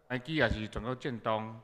飞機也是全國震動。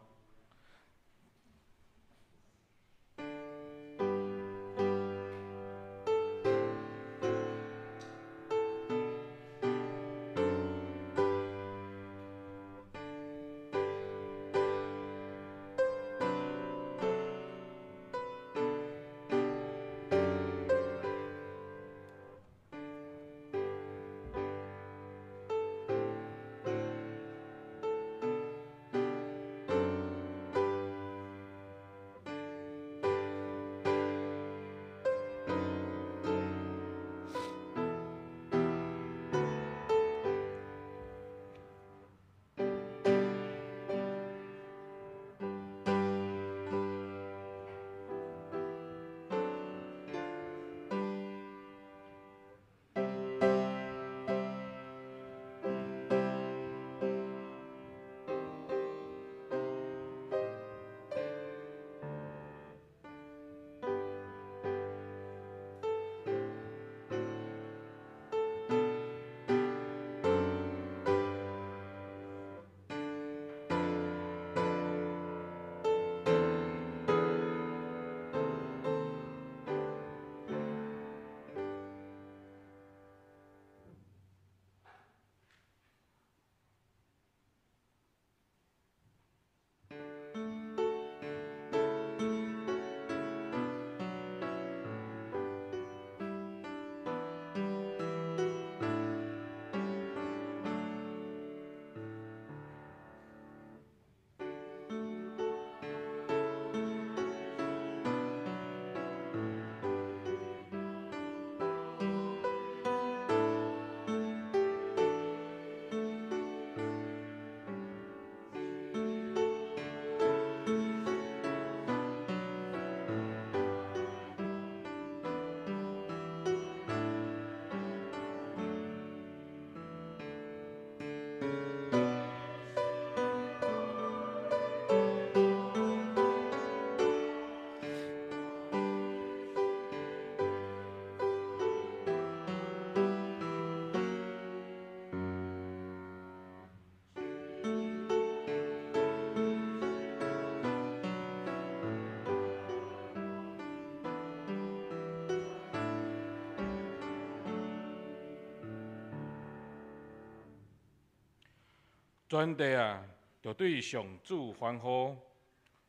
全地啊，著對上主歡呼，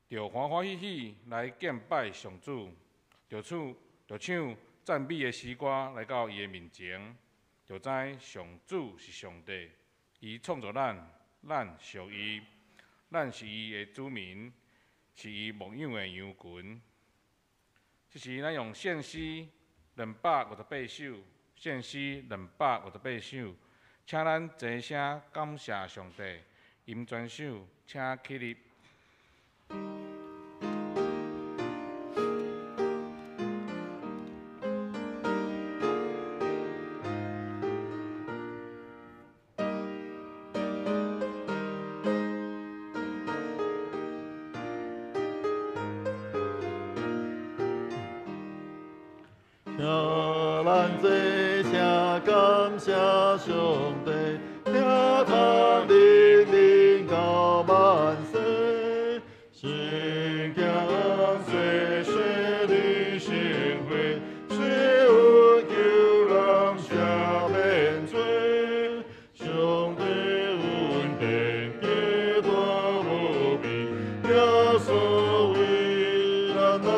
著歡歡喜喜來敬拜上主，著唱讚美的詩歌來到伊的面前，就知上主是上帝，伊創造咱，咱屬伊，咱是伊的子民，是伊牧養的羊群。這時，咱用聖詩258首，聖詩258首。請咱齊聲感謝上帝，音專手，請起立。請咱齊聲感謝上帝，聽他靈靈到萬世，聖潔聖聖靈聖血，賜恩救人赦免罪，上帝恩典極大無比，耶穌為咱來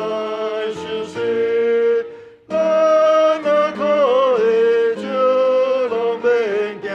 受死。咱若可會，就攏免驚，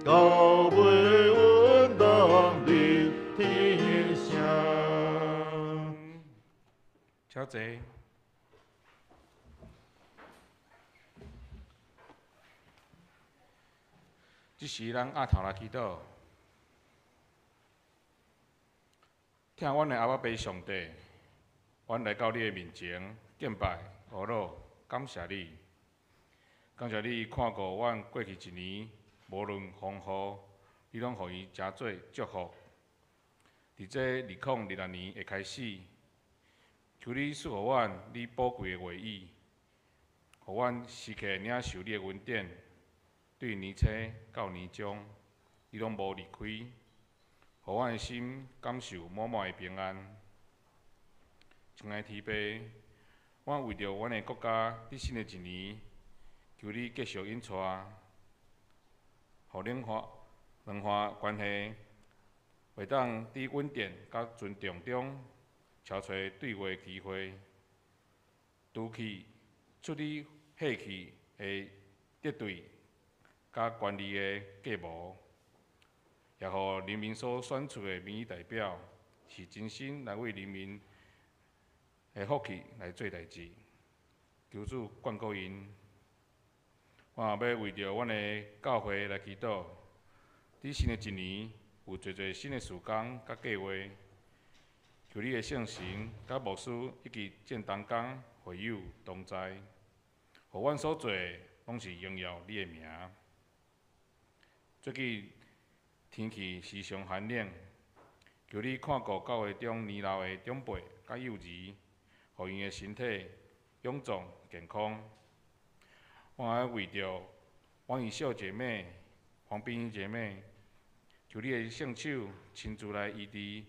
到尾阮当入天城。请坐。这时，咱阿头来祈祷，疼阮的阿爸父上帝，阮来到你的面前敬拜、阿罗，感谢你，感谢你看顾阮过去一年，无论风雨，你拢予伊诚做祝福。伫这2026年的开始，求你赐予阮你宝贵的话语，予阮时刻领受你的恩典。对年初到年终，你拢无离开，予阮的心感受满满的平安。亲爱的天父，我为著阮的国家，伫新的一年，求你继续引带，予两岸关系会当伫稳定佮尊重中，寻找对话机会，除去处理过去的敌对佮权力的计谋，也予人民所选出的民意代表是真心来为人民的福气来做代志。求主眷顾𪜶。我也欲为著阮的教会来祈祷。伫新的一年，有济济新的事工佮计划，求你的圣神佮牧师以及众同工会友同在，予阮所做的拢是荣耀你的名。最近天气时常寒冷，求你看顾教会中年老的长辈佮幼儿，予𪜶的身体勇壮健康。我还为著王以秀姐妹、黄碧英姐妹，求你的圣手亲自来医治𪜶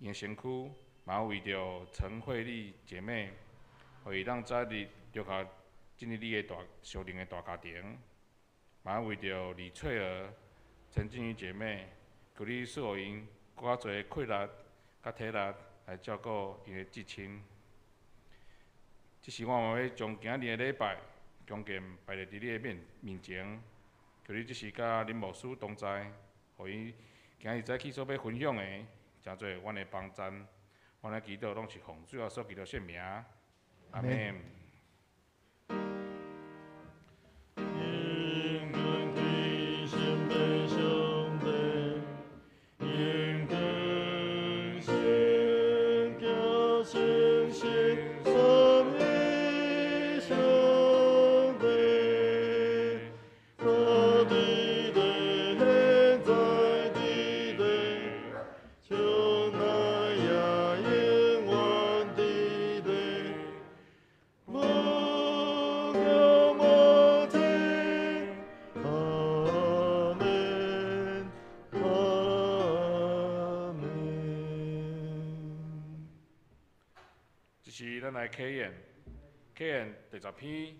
的身躯，嘛为著陈慧丽姐妹，予伊当早日著较进入你的大属灵的大家庭。嘛为著李翠儿、陈静瑜姐妹，求你赐予𪜶阁较济气力、佮体力来照顾𪜶的至亲。这时我嘛欲将今日的礼拜恭敬摆伫你的面前，求你这时佮林牧师同在，予伊今日早起所欲分享的，成做阮的帮赞。阮的祈祷拢是奉主耶稣基督圣名，阿们。应当归心的上帝，应当圣洁诚实三一上帝，早伫地，现在伫地，将来也永远伫地。无骄无怯，阿们，阿们。这时，咱来启言，启言第十篇，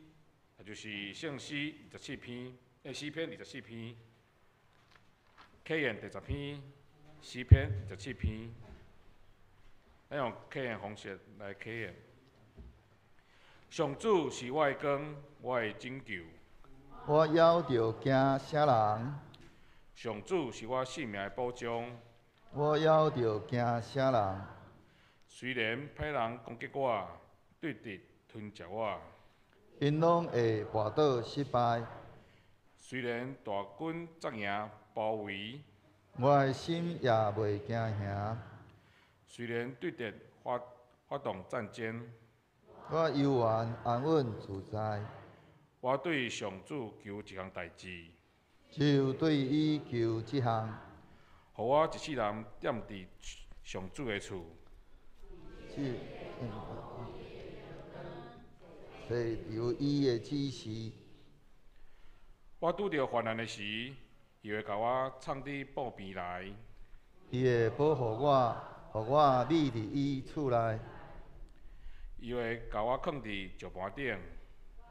也就是圣诗24篇，诗篇24篇。启言第十篇，诗篇24篇。咱用启言方式来启言。上主是我的光，我的拯救。我犹著惊啥人？上主是我性命的保障。我犹著惊啥人？虽然歹人攻击我，对敌吞食我，𪜶拢会跋倒失败。虽然大军扎营包围，我的心也袂惊吓。虽然对敌发动战争，我犹原安稳自在。我对上主求一项代志，就对伊求这项，予我一世人踮伫上主的厝。是，体有伊的指示。我拄著患难的时，伊会共我藏伫宝边内。伊会保护我，予我覕伫伊厝内。伊会共我囥伫石盘顶。予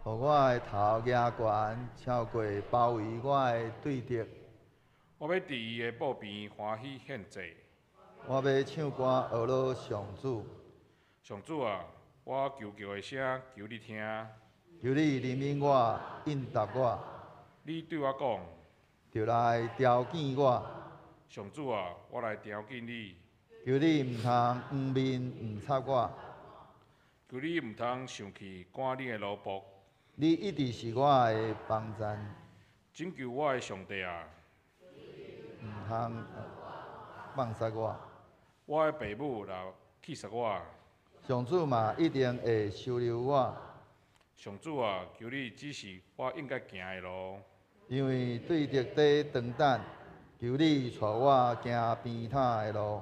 我的头举悬，超过包围我的对敌。我欲伫伊的宝边欢喜献祭。我欲唱歌呵咾上主。上主啊，我求告的声，求你听。求你怜悯我，应答我。你对我讲，著來調見我。上主啊，我來調見你。求你毋通掩面毋插我。求你毋通生氣趕你的奴僕。你一直是我的幫贊。拯救我的上帝啊！毋通放殺我。我的爸母若棄殺我，上主嘛一定會收留我。上主啊，求你指示我應該行的路。因為對敵佇長等，求你帶我行平坦的路。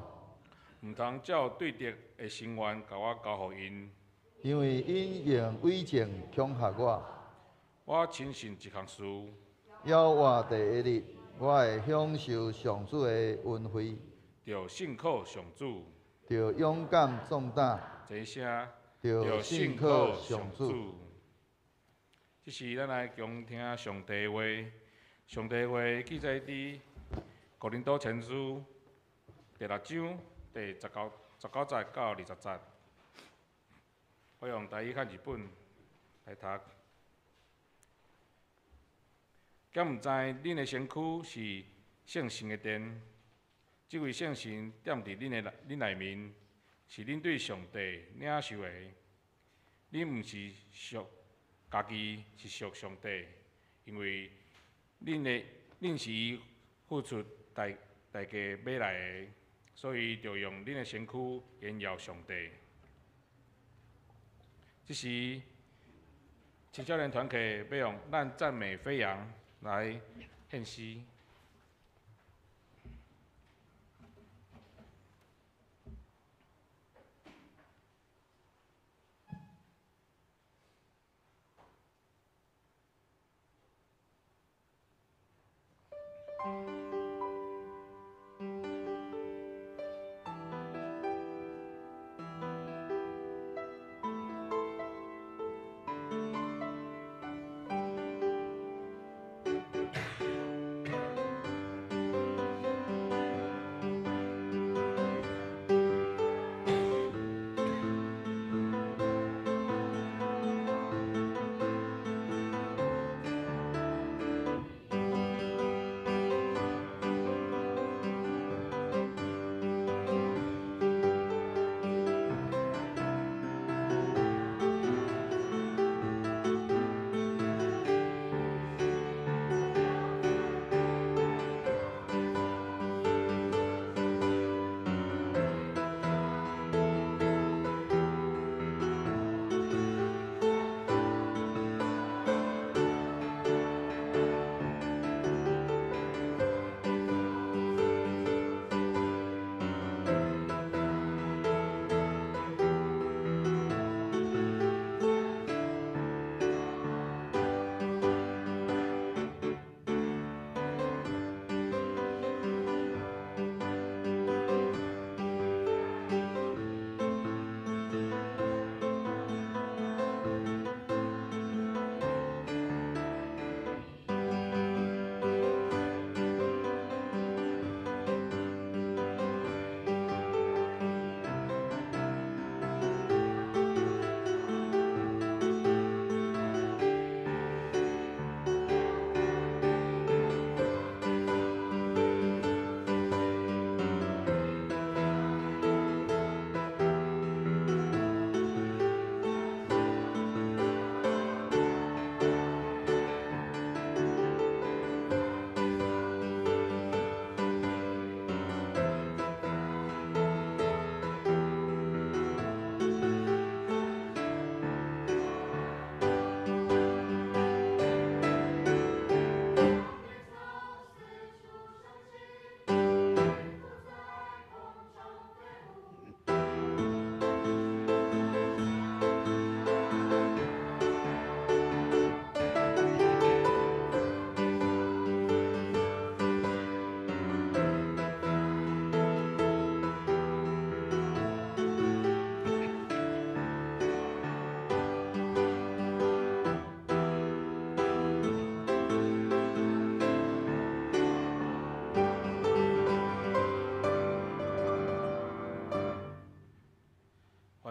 毋通照對敵的心願，共我交予𪜶。因為𪜶用偽證恐嚇我。我深信一項事。猶活第一日，我會享受上主的恩惠。著信靠上主。著勇敢壯膽。齊聲。著信靠上主。這時咱來恭聽上帝話，上帝話記載佇哥林多前書第六章第19節到20節。我用台語漢字本來讀。敢毋知恁的身軀是聖神的殿？這位聖神踮佇恁內面，是恁對上帝領受的。恁毋是屬家己，是屬上帝，因為恁是伊付出代價買來的，所以著用恁的身軀榮耀上帝。這時，青少年團契欲用《咱讚美飛揚》來獻詩。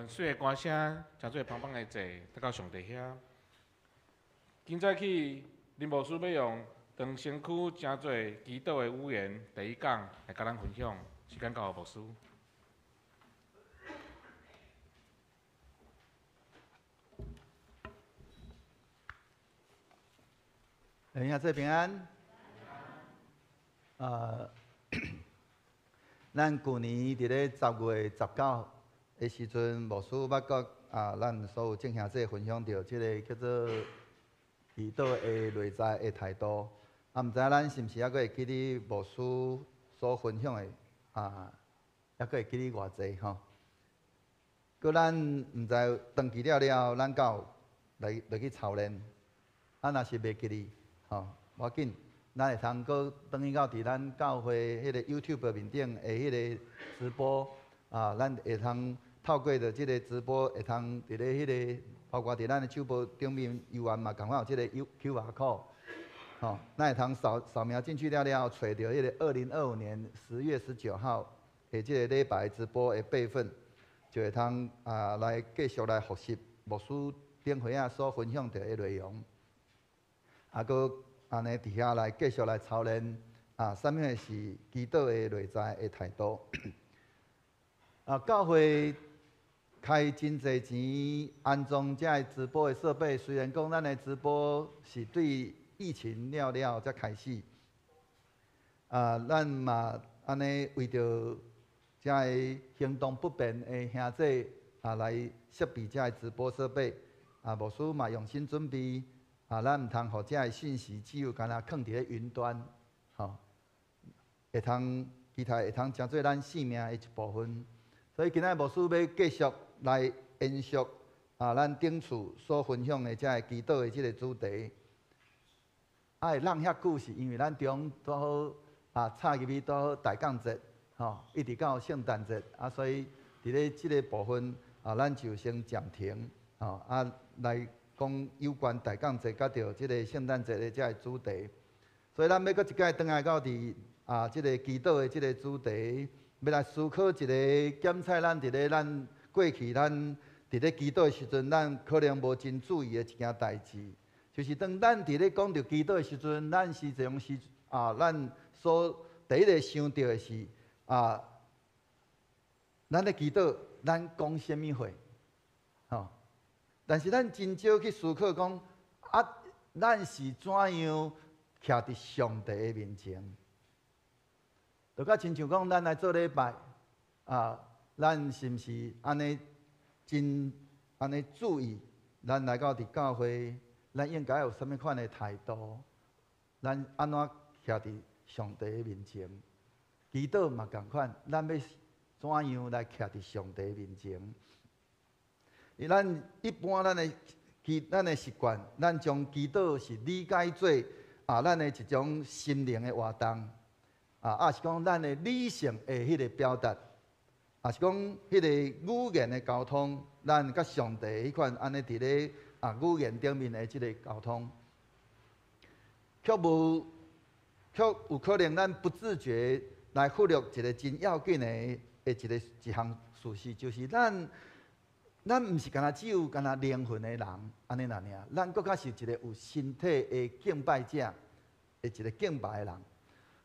水的歌聲，誠做芳芳的祭，得到上帝遐。今早起，林牧師欲用當身軀成做祈禱的語言，第一講來佮咱分享，時間交予牧師。兄弟平安。咱舊年佇咧10月19的時陣，牧師捌佮啊，咱所有眾兄弟分享著這个叫做祈禱的內在的態度。啊，毋知影咱是毋是猶閣會記得牧師所分享的啊，猶閣會記得偌濟吼？閣咱毋知轉去了了後，咱敢有來落去操練？啊，若是袂記得吼，無要緊，咱會通閣轉去到佇咱教會彼個 YouTube 面頂的彼個直播啊，咱會通透過著這个直播，會通佇咧彼個，包括佇咱的手報頂面猶原嘛仝款有這个 QR code，吼，咱會通掃掃描進去了了後，揣著彼个2025年10月19號的這个禮拜直播的備份，就會通啊來繼續來複習牧師頂回仔所分享著的內容，啊，閣按呢佇遐來繼續來操練啊，啥物是祈禱的內在的態度。啊，教會開真濟錢安裝這个直播的設備，雖然講咱的直播是對疫情了了才開始，啊，咱嘛按呢為著這个行動不便的兄弟啊，來設備這个直播設備，啊，牧師嘛用心準備，啊，咱毋通予這个信息只有干焦囥佇咧雲端，吼，會通其他會通成做咱生命的一部分。所以今仔牧師欲繼續來延續啊，咱頂次所分享的這个祈禱的這个主題。啊，會挵遐久是因為咱中拄好啊插入去拄好大降節，吼，一直到聖誕節啊，所以佇咧這个部分啊，咱就先暫停，吼，啊來講有關大降節佮著這个聖誕節的這个主題。所以咱欲閣一擺轉來到佇啊這个祈禱的這个主題，欲來思考一个檢採咱佇咧咱過去咱佇咧祈禱的時陣，咱可能無真注意的一件代誌，就是當咱佇咧講著祈禱的時陣，咱是這種時啊，咱所第一个想著的是啊，咱咧祈禱，咱講啥物話，吼？但是咱真少去思考講啊，咱是怎樣徛佇上帝的面前？就佮親像講，咱來做禮拜啊，咱是毋是按呢真按呢注意？咱來到佇教會，咱應該有啥物款的態度？咱按怎徛佇上帝的面前？祈禱嘛仝款，咱欲怎樣來徛佇上帝面前？咱一般咱的祈咱的習慣，咱將祈禱是理解做啊，咱的一種心靈的活動。啊，抑是講咱的理性的彼个表達，抑是講彼个語言的溝通，咱佮上帝彼款按呢佇咧啊語言頂面的這个溝通，卻無卻有可能咱不自覺來忽略一个真要緊的的一个一項事實，就是咱咱毋是干焦只有干焦靈魂的人按呢爾爾，咱閣較是一个有身體的敬拜者，的一个敬拜的人。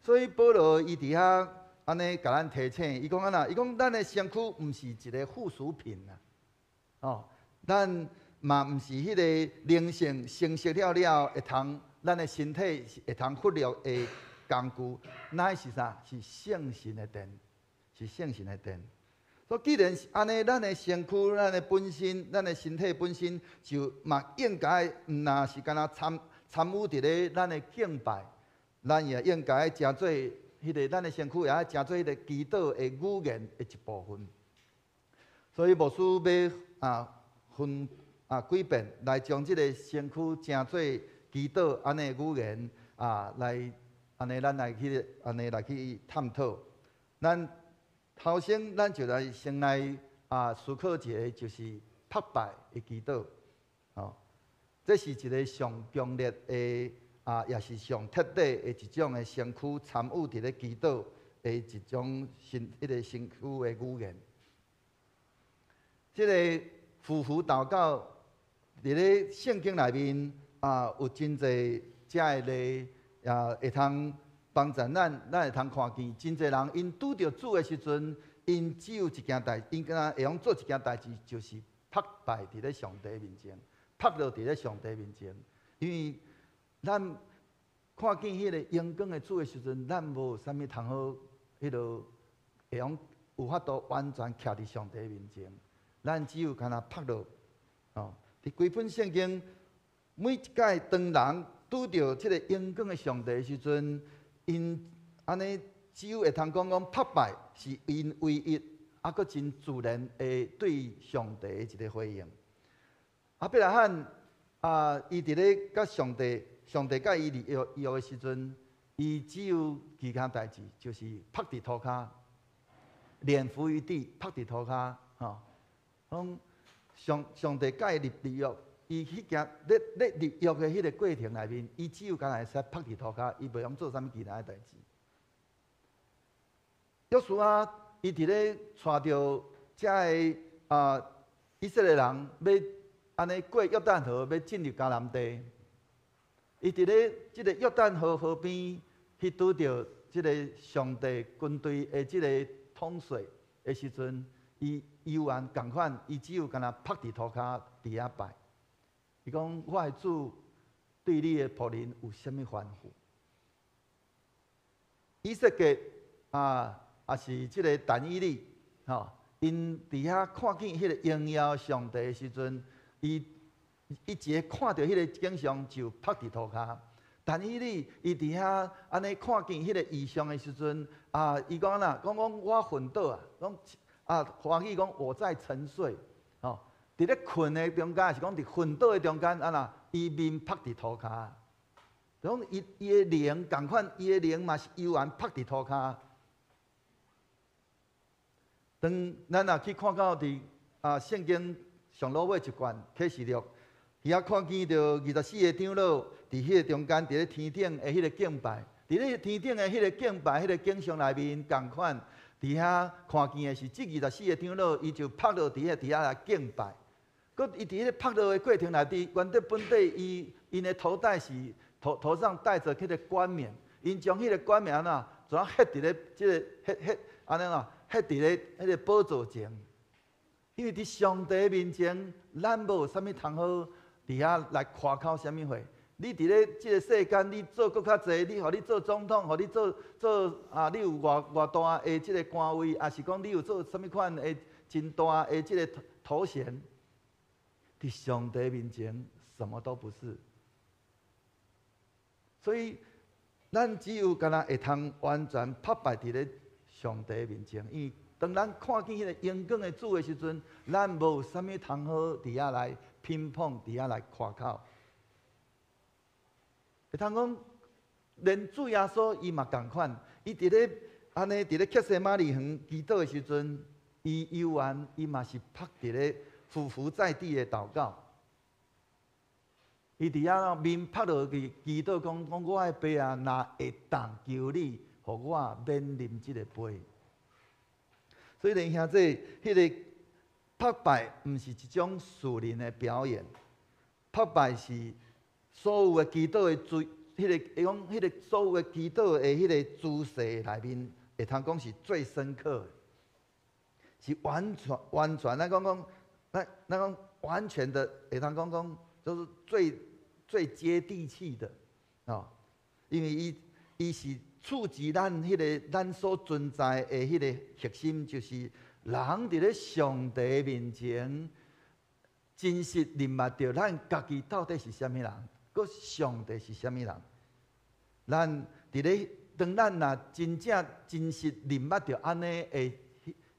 所以保羅伊佇遐按呢共咱提醒，伊講按怎？伊講咱的身軀毋是一个附屬品啊，哦，咱嘛毋是彼個靈性成熟了了會通，咱的身體會通忽略的工具，乃是啥？是聖神的殿，是聖神的殿。所以既然是按呢，咱的身軀、咱的本身、咱的身體本身，就嘛應該毋若是干焦參參與佇咧咱的敬拜。咱也應該成做彼个，咱的身軀也愛成做彼个祈禱的語言的一部分。所以牧師欲啊分啊幾遍來將這个身軀成做祈禱按呢語言啊來按呢咱來去按呢來去探討。咱頭先咱就來先來啊思考一个，就是柏拜的祈禱。吼，這是一个上強烈的。啊，也是上徹底的一種的身軀參與佇咧祈禱的一種身，彼个身軀的語言。這个俯伏禱告佇咧聖經內面啊，有真濟遮个例也會通幫助咱，咱會通看見真濟人，𪜶拄著主的時陣，𪜶只有一件代，𪜶敢若會用做一件代誌，就是覆拜佇咧上帝面前，覆落佇咧上帝面前。因為咱看見彼個榮光的主的時陣，咱無啥物通好，彼落會用有法度完全徛佇上帝面前。咱只有干焦覆落，哦，佇規本聖經每一擺當人拄著這個榮光的上帝的時陣，𪜶按呢只有會通講講覆拜是𪜶唯一，猶閣真自然的對上帝的一個回應。亞伯拉罕啊，伊佇咧佮上帝，上帝佮伊立約約的時陣，伊只有幾件代誌，就是覆佇塗跤，臉伏於地，覆佇塗跤，吼。講上帝佮伊立約，伊彼件咧咧立約的彼個過程內面，伊只有干焦會使覆佇塗跤，伊袂用做啥物其他的代誌。約書亞伊佇咧帶著遮个啊以色列人欲按呢過約旦河，欲進入迦南地。伊佇咧這个約旦河河邊去拄著這个上帝軍隊的這個統帥的時陣，伊猶原仝款，伊只有干焦覆佇塗跤佇遐拜。伊講：我的主對你的僕人有啥物吩咐？以西結啊，抑是這个但以理，吼，𪜶佇遐看見彼個榮耀上帝的時陣，伊一一個看著彼個景象就覆佇塗跤。但以理伊佇遐按呢看見彼個異象的時陣，啊，伊講啦，講講我昏倒啊，講啊，華語講我在沉睡，吼，佇咧睏的中間，抑是講佇昏倒的中間，按怎，伊面覆佇塗跤，講伊伊的靈仝款，伊的靈嘛是猶原覆佇塗跤。當咱若去看到佇啊聖經上落尾一卷啟示錄，遐看見著24個長老佇彼個中間，佇咧天頂的彼個敬拜，佇咧天頂的彼個敬拜，彼個景象內面仝款，佇遐看見的是這24個長老，伊就覆落佇遐來敬拜。閣伊佇彼個覆落的過程內底，原底本底伊𪜶的頭戴是頭頭上戴著彼個冠冕，𪜶將彼個冠冕按怎，怎彼佇咧這个彼彼按呢啦，彼佇咧彼个寶座前。因為佇上帝面前，咱無啥物通好佇遐來誇口啥物話。你佇咧這个世間，你做閣較濟，你予你做總統，予你做做啊，你有偌偌大的這个官位，抑是講你有做啥物款的真大的這个頭銜，佇上帝面前什麼都不是。所以，咱只有干焦會通完全覆拜佇咧上帝面前，因為當咱看見彼个榮光的主的時陣，咱無啥物通好佇遐來評判，佇遐來誇口。會通講，連主耶穌伊嘛仝款，伊佇咧按呢佇咧客西馬尼園祈禱的時陣，伊猶原伊嘛是伏佇咧俯伏在地的禱告。伊佇遐面覆落去祈禱，講講我的爸啊，若會當求你，予我免啉這个杯。所以，弟兄姊妹，彼个覆拜毋是一種屬靈的表演，覆拜是所有的祈禱的最，彼个講彼个所有的祈禱的彼个姿勢內面，會通講是最深刻的，是完全完全，咱講講，咱咱講完全的，會通講講，就是最最接地氣的，哦，因為伊伊是觸及咱彼个咱所存在的彼个核心，就是人佇咧上帝面前真實認捌著咱家己到底是啥物人，閣上帝是啥物人。咱佇咧當咱若真正真實認捌著按呢的，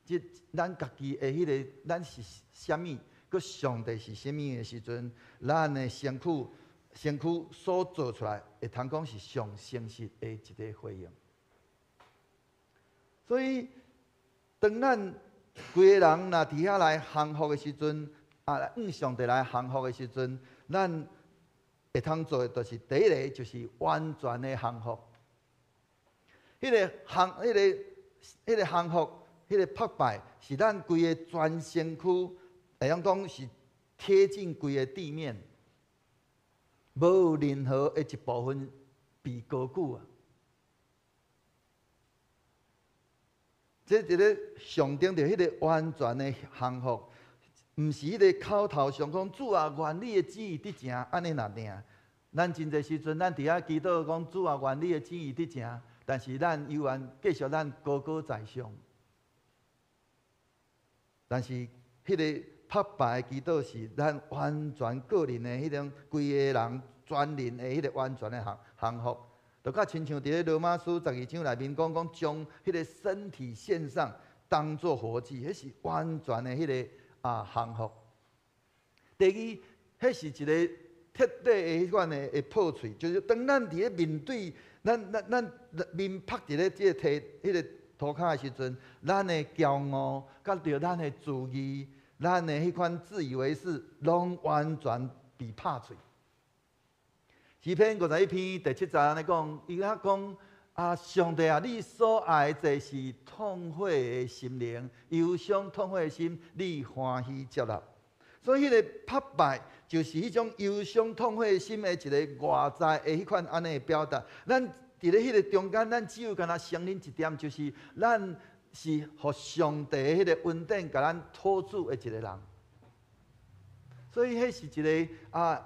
這咱家己的彼个咱是啥物，閣上帝是啥物的時陣，咱的身軀身軀所做出來，會通講是上誠實的一個回應。所以，當咱規个人若佇遐來降服的時陣，啊，向上帝來降服的時陣，咱會通做的，就是第一个，就是完全的降服。彼个降，彼个彼个降服，彼个覆拜，是咱規个全身軀，會用講是貼近規个地面，無任何的一部分被高舉啊！這一个象徵著彼个完全的降服，毋是彼个口頭上講主啊，願你的旨意得成，按呢爾爾。咱真濟時陣，咱佇遐祈禱講主啊，願你的旨意得成，但是咱猶原繼續咱高高在上。但是彼个拍敗的祈禱是咱完全個人的彼種規个人全人的彼个完全的降服。就較親像佇咧羅馬書12章內面講，講將彼個身體獻上，當作活祭，彼是完全的彼个降服。第二，彼是一个徹底的彼款的破碎，就是當咱佇咧面對咱面曝佇咧這個地彼個塗跤的時陣，咱的驕傲，佮著咱的自義，咱的彼款自以為是，攏完全被拍碎。詩篇51篇第7節按呢講，伊遐講啊，上帝啊，你所愛的是痛悔的心靈，憂傷痛悔的心，你歡喜接納。所以，彼个拍敗就是彼種憂傷痛悔的心的一个外在的彼款按呢的表達。咱佇咧彼个中間，咱只有干焦承認一點，就是咱是予上帝彼个恩典共咱托住的一个人。所以，彼是一个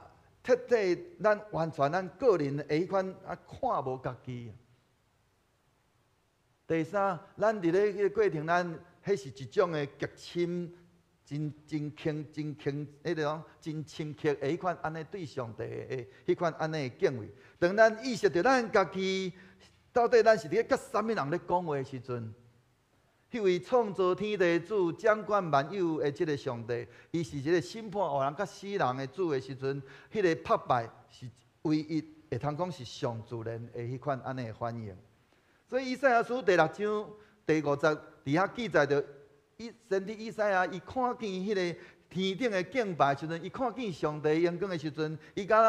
徹底咱完全咱個人的彼款看無家己。第三，咱佇咧彼个過程，咱彼是一種的極深、真真輕、真輕，彼个講真深刻的彼款按呢對上帝的彼款按呢的敬畏。當咱意識著咱家己到底咱是佇咧佮啥物人咧講話的時陣，彼位創造天地主、掌管萬有的這个上帝，伊是一个審判活人佮死人的主的時陣，彼个拍敗是唯一會通講是上自然的彼款按呢的反應。所以以賽亞書第六章第五節佇遐記載著，先知以賽亞伊看見彼个天頂的敬拜的時陣，伊看見上帝榮光的時陣，伊敢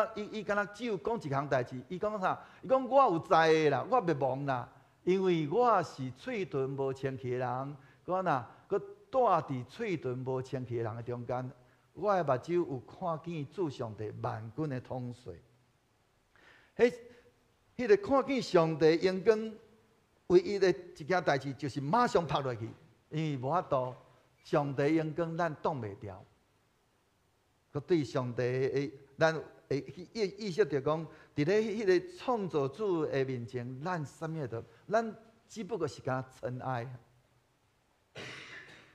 若只有講一項代誌，伊講啥？伊講我有災的啦，我滅亡啦。因為我是喙唇無清氣的人，閣若閣住佇喙唇無清氣的人的中間，我的目睭有看見主上帝萬軍的統帥。彼个看見上帝榮光，唯一的一件代誌就是馬上曝落去，因為無法度，上帝榮光咱擋袂牢。閣對上帝的，咱會去意識著講，佇咧彼个創造主的面前，咱啥物都，咱只不過是敢若塵埃。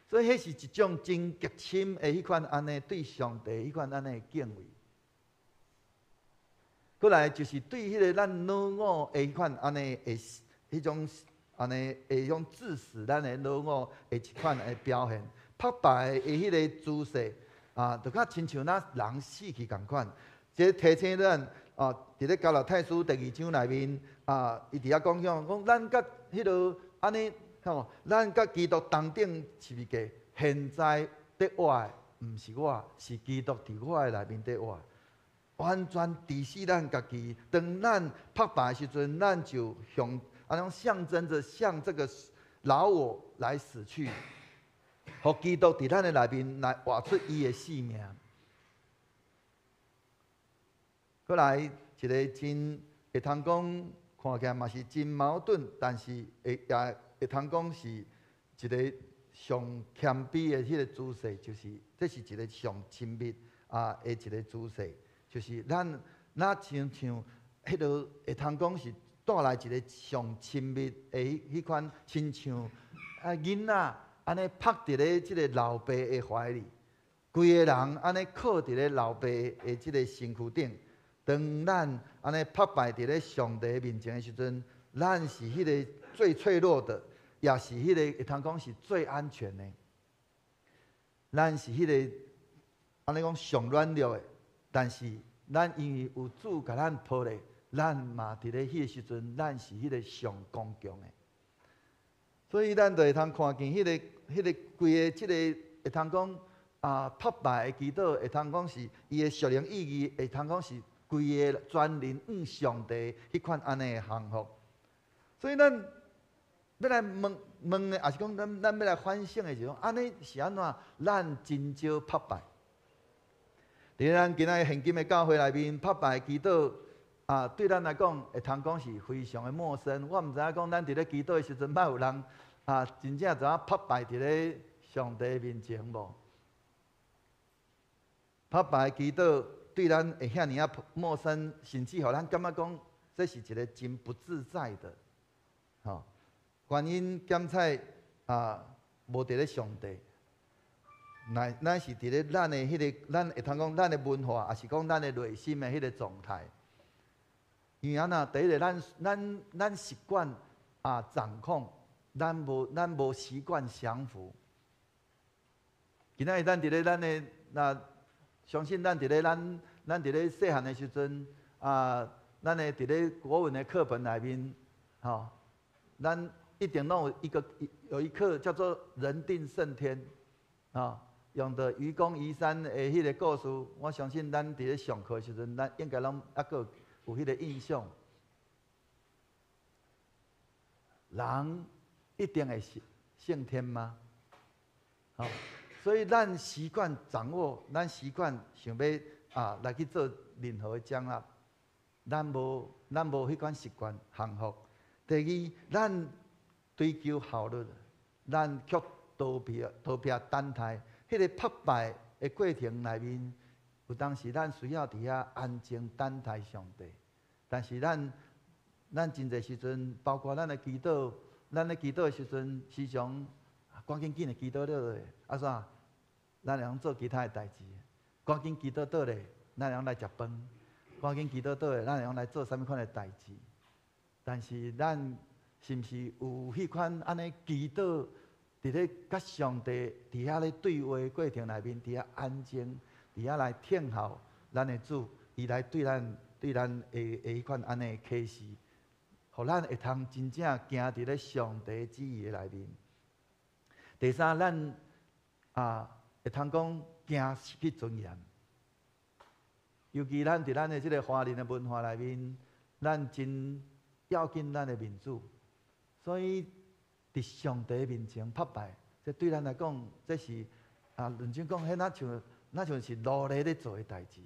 所以，彼是一種真極深的彼款按呢對上帝彼款按呢的敬畏。過來就是對彼个咱老我的彼款按呢的彼種按呢的彼種致死咱的老我的一款的表現。曝敗的彼个姿勢啊，就較親像若人死去仝款。這提醒咱啊，佇咧加拉太書第二章內面啊，伊佇遐講向講，咱佮彼落按呢吼，咱佮基督同釘十字架，現在佇活的，毋是我，是基督佇我的內面佇活，完全治死咱家己。當咱曝敗的時陣，咱就向按呢象徵著向這個老我來死去，予基督佇咱的內面來活出伊的生命。閣來一个真會通講，看起來嘛是真矛盾，但是會也會通講是一个上謙卑的彼个姿勢，就是這是一个上親密的一个姿勢，就是咱若親像彼个會通講是帶來一个上親密的彼款，親像囡仔按呢曝佇咧這个老爸的懷裡，規个人按呢靠佇咧老爸的這个身軀頂。當咱按呢曝敗佇咧上帝面前的時陣，咱是彼个最脆弱的，也是彼个會通講是最安全的。咱是彼个按呢講上軟弱的，但是咱因為有主共咱抱咧，咱嘛佇咧彼个時陣，咱是彼个上剛強的。所以咱就會通看見彼个規个這个會通講曝敗的祈禱，會通講是伊的屬靈意義，會通講是規個全人向上帝彼款按呢的降服。所以咱欲來問問的，抑是講咱欲來反省的是講，按呢是按怎？咱真少曝敗。佇咱今仔現今的教會內面，曝敗祈禱啊，對咱來講會通講是非常的陌生。我毋知影講咱佇咧祈禱的時陣，捌有人啊真正知影拍敗佇咧上帝面前無？拍敗祈禱對咱會遐爾仔陌生，甚至予咱感覺講這是一個真不自在的，吼。原因檢採啊，無佇咧上帝，乃乃是佇咧咱的彼個，咱會通講咱的文化，抑是講咱的內心的彼個狀態。因為按怎？第一个，咱習慣啊掌控，咱無習慣降服。今仔日咱佇咧咱的那，相信咱佇咧細漢的時陣啊，咱的佇咧國文的課本內面，吼，咱一定攏有一課叫做“人定勝天”，啊，用著愚公移山的彼个故事，我相信咱佇咧上課的時陣，咱應該攏猶閣有彼个印象。人一定會勝天嗎？吼，所以咱習慣掌握，咱習慣想欲啊來去做任何的掌握，咱無彼款習慣降服。第二，咱追求效率，咱卻逃避等待。彼个拍敗的過程內面，有當時咱需要佇遐安靜等待上帝。但是咱真濟時陣，包括咱的祈禱，咱咧祈禱的時陣，時常趕緊緊的祈禱落咧，啊啥？咱會通做其他的代誌。趕緊祈禱倒咧，咱會通來食飯。趕緊祈禱倒咧，咱會通來做啥物款的代誌。但是咱是毋是有彼款按呢祈禱，佇咧佮上帝佇遐咧對話過程內面，佇遐安靜，佇遐來聽候咱的主，伊來對咱的彼款按呢啟示，予咱會通真正行佇咧上帝旨意的內面。第三，咱啊會通講驚失去尊嚴，尤其咱佇咱的這个華人的文化內面，咱真要緊咱的面子，所以佇上帝面前拍敗，這對咱來講，這是啊，認真講，彼若像是奴隸咧做的代誌，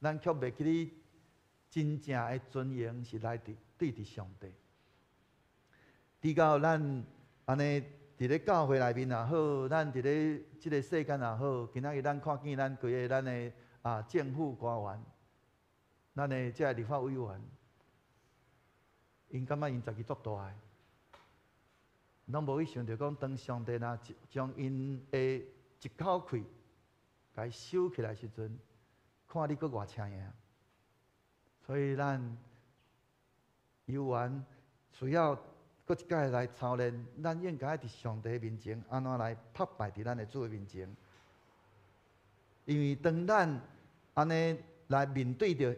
咱卻袂記得真正的尊榮是來自對佇上帝。直到咱按呢佇咧教會內面也好，咱佇咧這个世間也好，今仔日咱看見咱規个咱的啊政府官員，咱的這个立法委員，𪜶感覺𪜶家己足大个，攏無去想著講，當上帝若將𪜶的一口氣共伊收起來時陣，看你閣偌請贏。所以咱猶原需要閣一擺來操練，咱應該佇上帝面前按怎來拍敗佇咱的主的面前。因為當咱按呢來面對著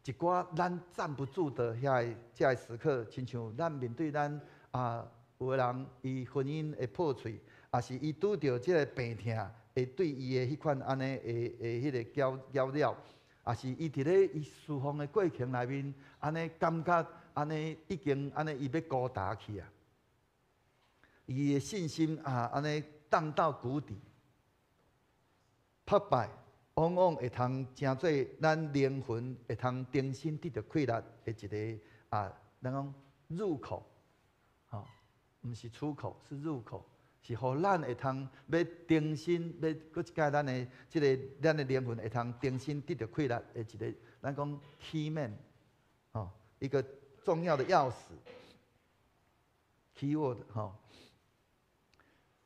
一寡咱站不住的遐个這个時刻，親像咱面對咱啊有的人伊婚姻會破碎，抑是伊拄著這个病痛，會對伊的彼款按呢的彼个攪攪擾，抑是伊佇咧伊侍奉的過程內面，按呢感覺按呢已經按呢伊欲孤單去啊，伊的信心啊按呢盪到谷底，拍敗往往會通成做咱靈魂會通重新得著氣力的一个啊，咱講入口，吼，毋是出口，是入口，是予咱會通欲重新欲閣一擺咱的這个咱的靈魂會通重新得著氣力的一个，咱講 key man，吼，一個重要的鑰匙，key word，吼。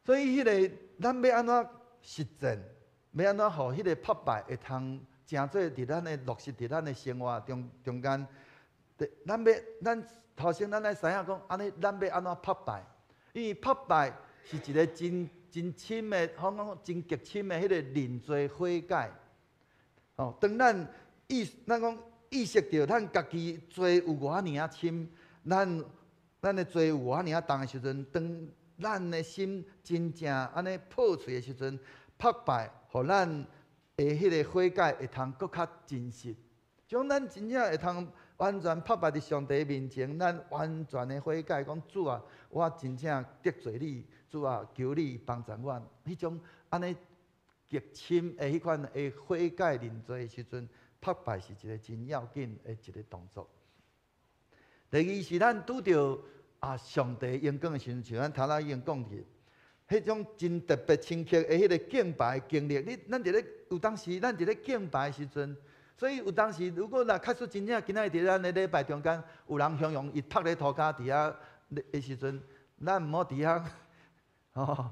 所以彼个咱欲按怎實踐？欲按怎予彼个拍敗會通成做佇咱的落實佇咱的生活中間？咱欲咱頭先咱來知影講，按呢咱欲按怎拍敗？因為拍敗是一个真深的，講講真極深的彼个認罪悔改。哦，當咱意識著咱家己罪有偌爾仔深，咱的罪有偌爾仔重的時陣，當咱的心真正按呢破碎的時陣，拍敗，予咱的彼个悔改會通閣較真實。將咱真正會通完全拍敗佇上帝面前，咱完全的悔改，講主啊，我真正得罪你，主啊，求你幫助我。彼種按呢極深的彼款的悔改認罪的時陣，拍拜是一个真要緊的一個動作。第二是咱拄著上帝榮光的時陣，像咱頭仔已經講去，彼種真特別深刻的彼個敬拜經歷，你咱佇咧有當時，咱佇咧敬拜的時陣，所以有當時如果若確實真正今仔日佇咱的禮拜中間，有人雄雄伊趴咧塗跤佇遐的時陣，咱毋好佇遐，吼。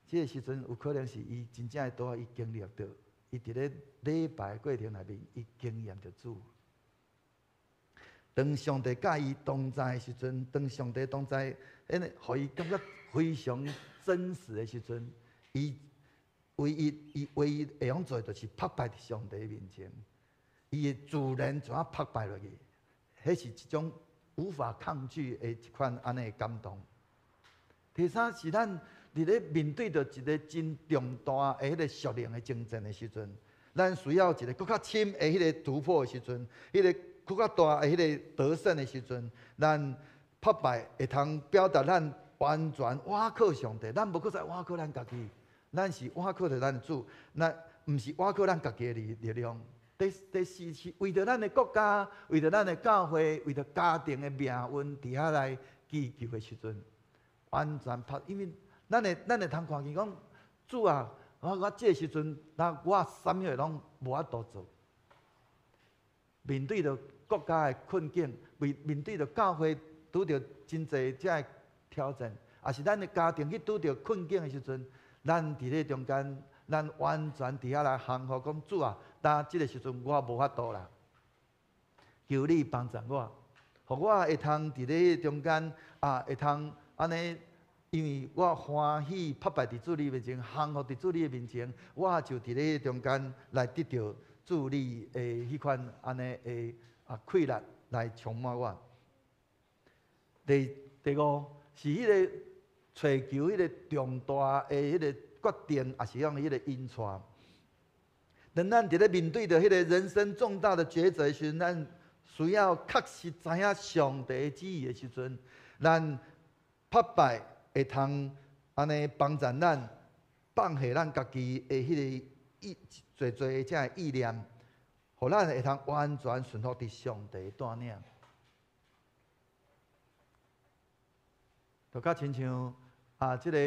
這個時陣有可能是伊真正會拄仔伊經歷著，伊佇咧禮拜過程內面，伊經驗著主。當上帝佮伊同在的時陣，當上帝同在，彼個予伊感覺非常真實的時陣，伊唯一會用做的就是拍拜佇上帝面前，伊會自然就按呢拍拜落去，彼是一種無法抗拒的一款按呢的感動。第三是咱佇咧面對著一個真重大的彼個屬靈的爭戰的時陣，咱需要一個閣較深的彼個突破的時陣，彼個閣較大的彼個得勝的時陣，咱拍拜會通表達咱完全倚靠上帝，咱無閣再倚靠咱家己，咱是倚靠著咱的主，咱毋是倚靠咱家己的力量。第四是為著咱的國家，為著咱的教會，為著家庭的命運，佇遐來祈求的時陣，完全拍，因為咱會通看見講，主啊，我這個時陣，那我啥物攏無法度做。面對著國家的困境，面對著教會拄著真濟這个挑戰，抑是咱的家庭去拄著困境的時陣，咱佇咧中間，咱完全佇遐來降服，講主啊，當這個時陣我無法度啦，求你幫助我，予我會通佇咧中間啊，會通按呢。因為我歡喜拍拜佇主你面前，降服佇主你的面前，我就佇咧中間來得著主你的彼款按呢的氣力來充滿我。第五是彼個揣求彼個重大的彼個決定，抑是講彼個引帶。當咱佇咧面對著彼個人生重大的抉擇時，咱需要確實知影上帝旨意的時陣，咱拍拜會通按呢幫助咱放下咱家己的彼個意，濟濟的這个意念，予咱會通完全順服佇上帝帶領。就較親像啊，這個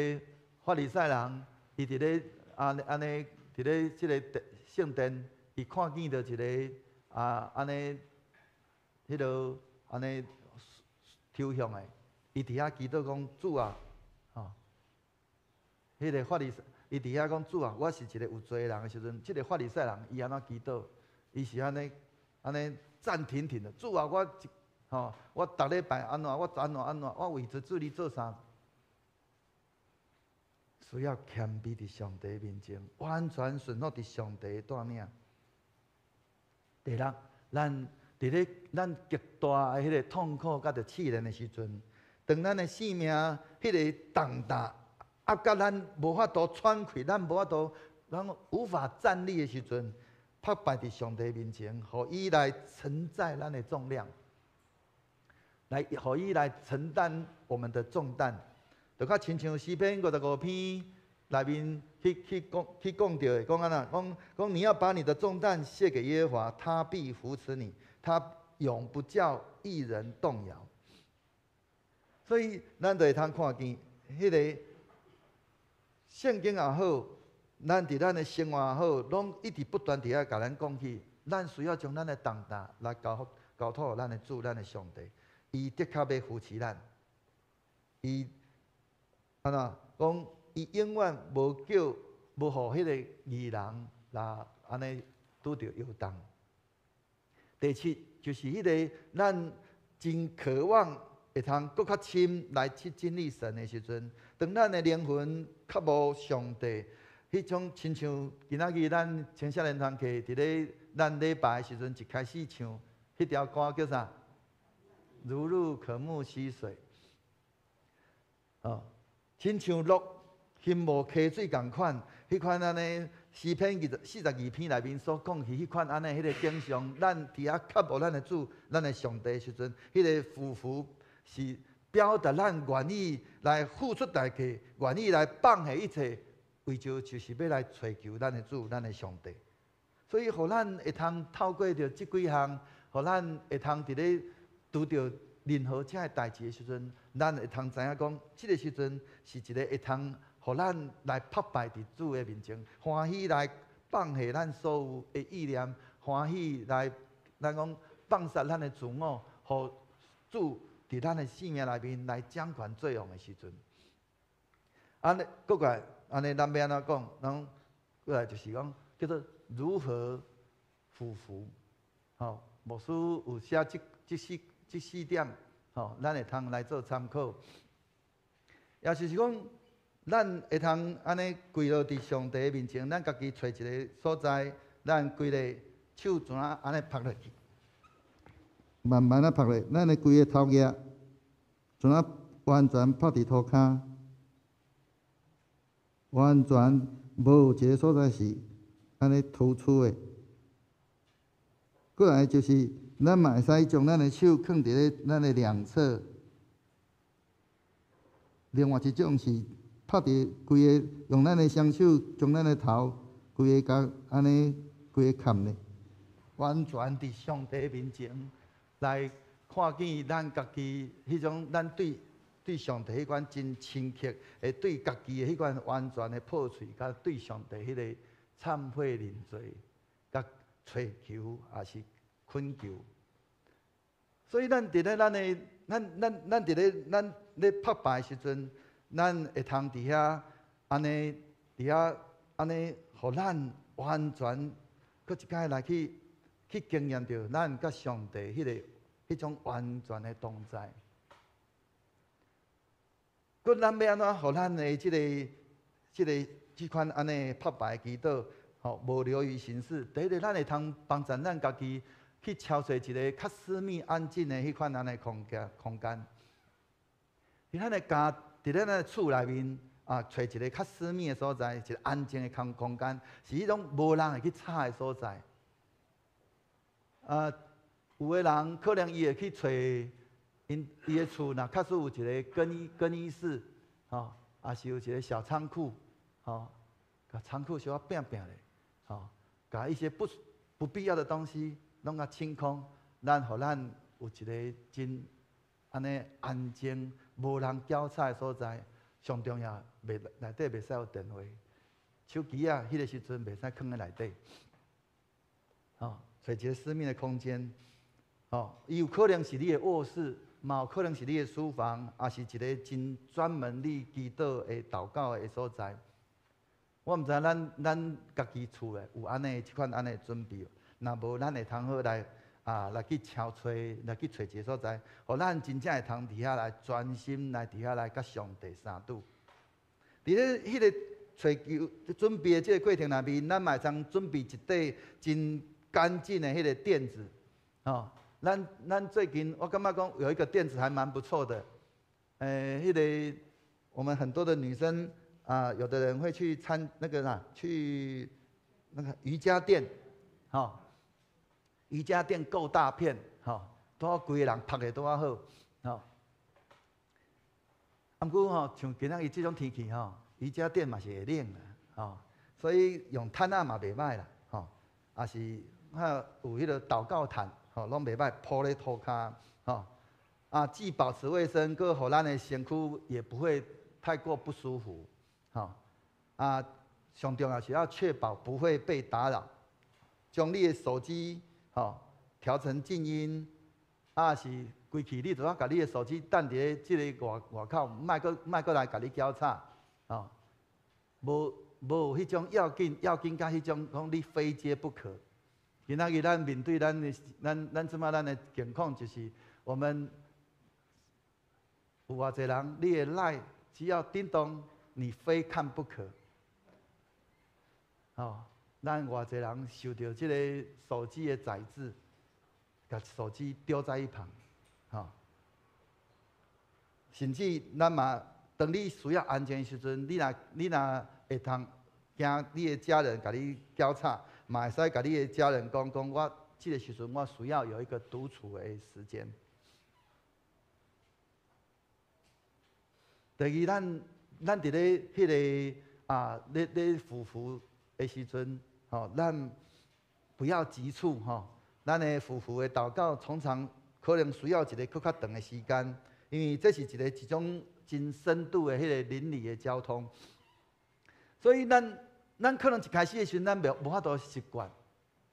法利賽人，伊佇咧按按呢佇咧這個聖殿，伊看見著一個按呢，彼个按呢抽象的，伊佇遐祈禱講主啊！吼，彼個法利賽，伊佇遐講主啊，我是一個有罪的人的時陣，這個法利賽人伊按怎祈禱？伊是按呢按呢讚挺挺的，主啊，我吼，我逐禮拜按怎，我按怎按怎，我為著主你做啥？需要謙卑佇上帝面前，完全順服佇上帝的帶領。第六，咱佇咧咱極大的彼個痛苦佮著試煉的時陣，當咱的性命彼個重擔壓甲咱無法度喘氣，咱無法度，咱無法站立的時陣，拍拜佇上帝面前，予伊來承載咱的重量，來予伊來承擔我們的重擔。就較親像詩篇55篇內面去講著的，講按怎？講講你要把你的重擔卸給耶和華，他必扶持你，他永不叫義人動搖。所以，咱就會通看見，彼個聖經也好，咱佇咱的生活也好，攏一直不斷佇遐共咱講起，咱需要將咱的重擔來交託予咱的主、咱的上帝，伊的確欲扶持咱。伊按怎講？伊永遠無叫無予彼個義人來按呢拄著搖動。第七，就是彼個咱真渴望會通閣較深來去經歷神的時陣，當咱的靈魂渴慕上帝，彼種親像今仔日咱青少年團契佇咧咱禮拜的時陣，一開始唱彼條歌叫啥？如鹿渴慕溪水。哦，親像鹿欣慕溪水仝款，彼款按呢詩篇42篇內面所講起彼款按呢彼個景象，咱佇遐渴慕咱的主、咱的上帝的時陣，彼個俯伏是表達咱願意來付出代價，願意來放下一切，為著就是欲來揣求咱的主、咱的上帝。所以，予咱會通透過著這幾項，予咱會通佇咧拄著任何這个代誌的時陣，咱會通知影講，這个時陣是一个會通予咱來拍敗佇主的面前，歡喜來放下咱所有的意念，歡喜來咱講放殺咱的自我，予主佇咱的生命內面來掌權作王的時陣。按呢，閣過來，按呢，咱欲按怎講？咱過來就是講，叫做如何俯伏。吼，牧師有寫這四點，吼，咱會通來做參考。也就是講，咱會通按呢跪落佇上帝面前，咱家己揣一个所在，咱規个手怎按呢拍落去，慢慢仔拍落，咱的規个頭額，怎啊完全拍佇塗跤，完全無有一个所在是按呢突出的。過來就是，咱嘛會使將咱的手囥佇咧咱的兩側。另外一種是拍佇規个，用咱的雙手將咱的頭規个共按呢規个崁咧。完全佇上帝面前來看見咱家己彼種，咱對上帝彼款真深刻，會對家己的彼款完全的破碎，佮對上帝彼個懺悔認罪，佮揣求，抑是懇求。所以咱佇咧咱的，咱咱咱佇咧咱咧拍敗的時陣，咱會通佇遐按呢，佇遐按呢，予咱完全閣一擺來去經驗著咱佮上帝彼種完全的同在。閣咱欲按怎，予咱的這款按呢拍敗祈禱，吼，無流於形式。第一个，咱會通幫助咱家己去敲找一个較私密、安靜的彼款按呢空間。佇咱的家，佇咱的厝內面啊，揣一个較私密的所在，一个安靜的空間，是彼種無人會去吵的所在。啊，有的人可能伊會去揣𪜶伊的厝，若確實有一个更衣室，吼，抑是有一个小倉庫，吼，共倉庫小可拚拚咧，吼，共一些不必要的東西攏共清空，咱予咱有一个真按呢安靜、無人攪吵的所在。上重要，袂內底袂使有電話、手機仔，彼个時陣袂使囥佇內底。吼，揣一个私密的空間，吼，伊有可能是你的臥室，嘛有可能是你的書房，抑是一个真專門你祈禱的禱告的所在。我毋知咱家己厝的有按呢這款按呢準備，若無咱會通好來啊來去敲揣，來去揣一个所在，予咱真正會通佇遐來專心來佇遐來佮上帝相拄。佇咧彼个揣求準備的這个過程內面，咱嘛會通準備一塊真乾淨的彼个墊子，吼。咱最近我感覺講有一個墊子還蠻不錯的，彼个我們很多的女生啊，有的人會去參那個啥，去那個瑜伽墊，吼，瑜伽墊夠大片，吼，拄好規个人曝的拄仔好，吼。毋過吼，像今仔日這種天氣吼，瑜伽墊嘛是會冷啦，吼，所以用毯仔嘛袂䆀啦，吼，抑是較有彼个禱告毯，吼，攏袂䆀鋪咧塗跤，吼，啊，既保持衛生，閣予咱的身軀也不會太過不舒服，吼，啊，上重要是要確保不會被打擾，將你的手機，吼，調成靜音，抑是規氣你就愛共你的手機擲佇咧這个外口，莫閣來共你攪吵，吼，無無彼種要緊要緊佮彼種講你非接不可。今仔日咱面對咱的咱這擺咱的境況，就是我們有偌濟人，你的 LINE 只要叮咚，你非看不可。吼，咱偌濟人受著這个手機的宰制，共手機丟在一旁，吼。甚至咱嘛，當你需要安靜的時陣，你若會通驚你的家人共你攪吵，嘛會使共你的家人講講，我這个時陣我需要有一個獨處的時間。第二，咱佇咧彼个啊，咧俯伏的時陣，吼，咱不要急促吼。咱的俯伏的禱告，通常可能需要一个閣較長的時間，因為這是一種真深度的彼個靈裡的交通。所以咱可能一開始的時陣，咱袂無法度習慣，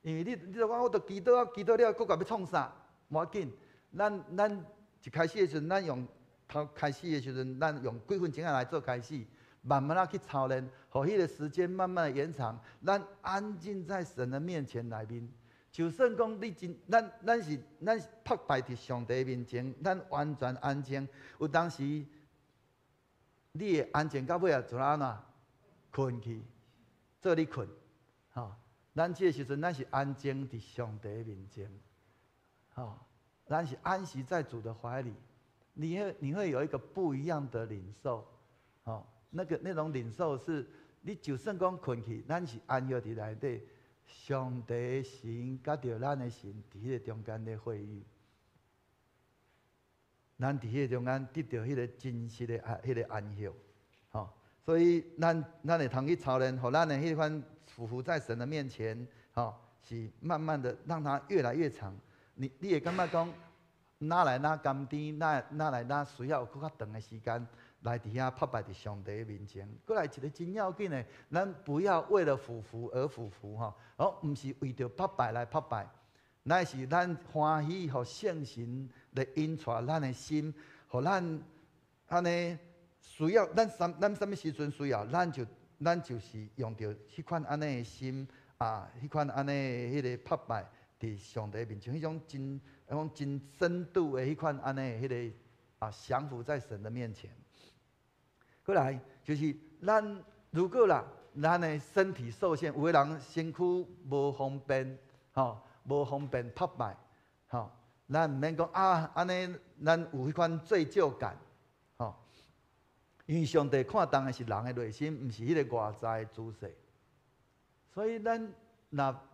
因為你就講我著祈禱啊，祈禱了，閣閣欲創啥？無要緊，咱一開始的時陣，咱用頭開始的時陣，咱用幾分鐘仔來做開始，慢慢仔去操練，予彼個時間慢慢的延長，咱安靜在神的面前內面。就算講你真，咱是拍敗佇上帝面前，咱完全安靜。有當時你會安靜到尾啊，就按怎睏去，做你睏，吼。咱這个時陣，咱是安靜佇上帝面前，吼，咱是安息在主的懷裡。你會有一個不一樣的領受，吼，那種領受是，你就算講睏去，咱是安息佇內底。上帝神佮著咱的神佇彼个中間咧會遇，咱佇彼個中間得著彼個真實的啊，彼個安息，吼。所以咱會通去操練，予咱的彼款俯伏在神的面前，吼，是慢慢的讓它越來越長。你會感覺講，哪來哪甘甜，哪來哪需要閣較長的時間來佇遐拍敗佇上帝面前。閣來一个真要緊的，咱不要為了俯伏而俯伏吼，哦，毋是為著拍敗來拍敗，乃是咱歡喜，予聖神來引帶咱的心，予咱按呢需要，咱啥物時陣需要，咱就是用著彼款按呢的心啊，彼款按呢彼个拍敗佇上帝面前，彼種真深度的彼款按呢彼个啊，降服在神的面前。閣來就是咱如果啦，咱的身體受限，有的人身軀無方便，吼，無方便拍拜，吼，咱毋免講啊，按呢咱有彼款罪疚感，吼，因為上帝看重的是人的內心，毋是彼個外在的姿勢。所以咱若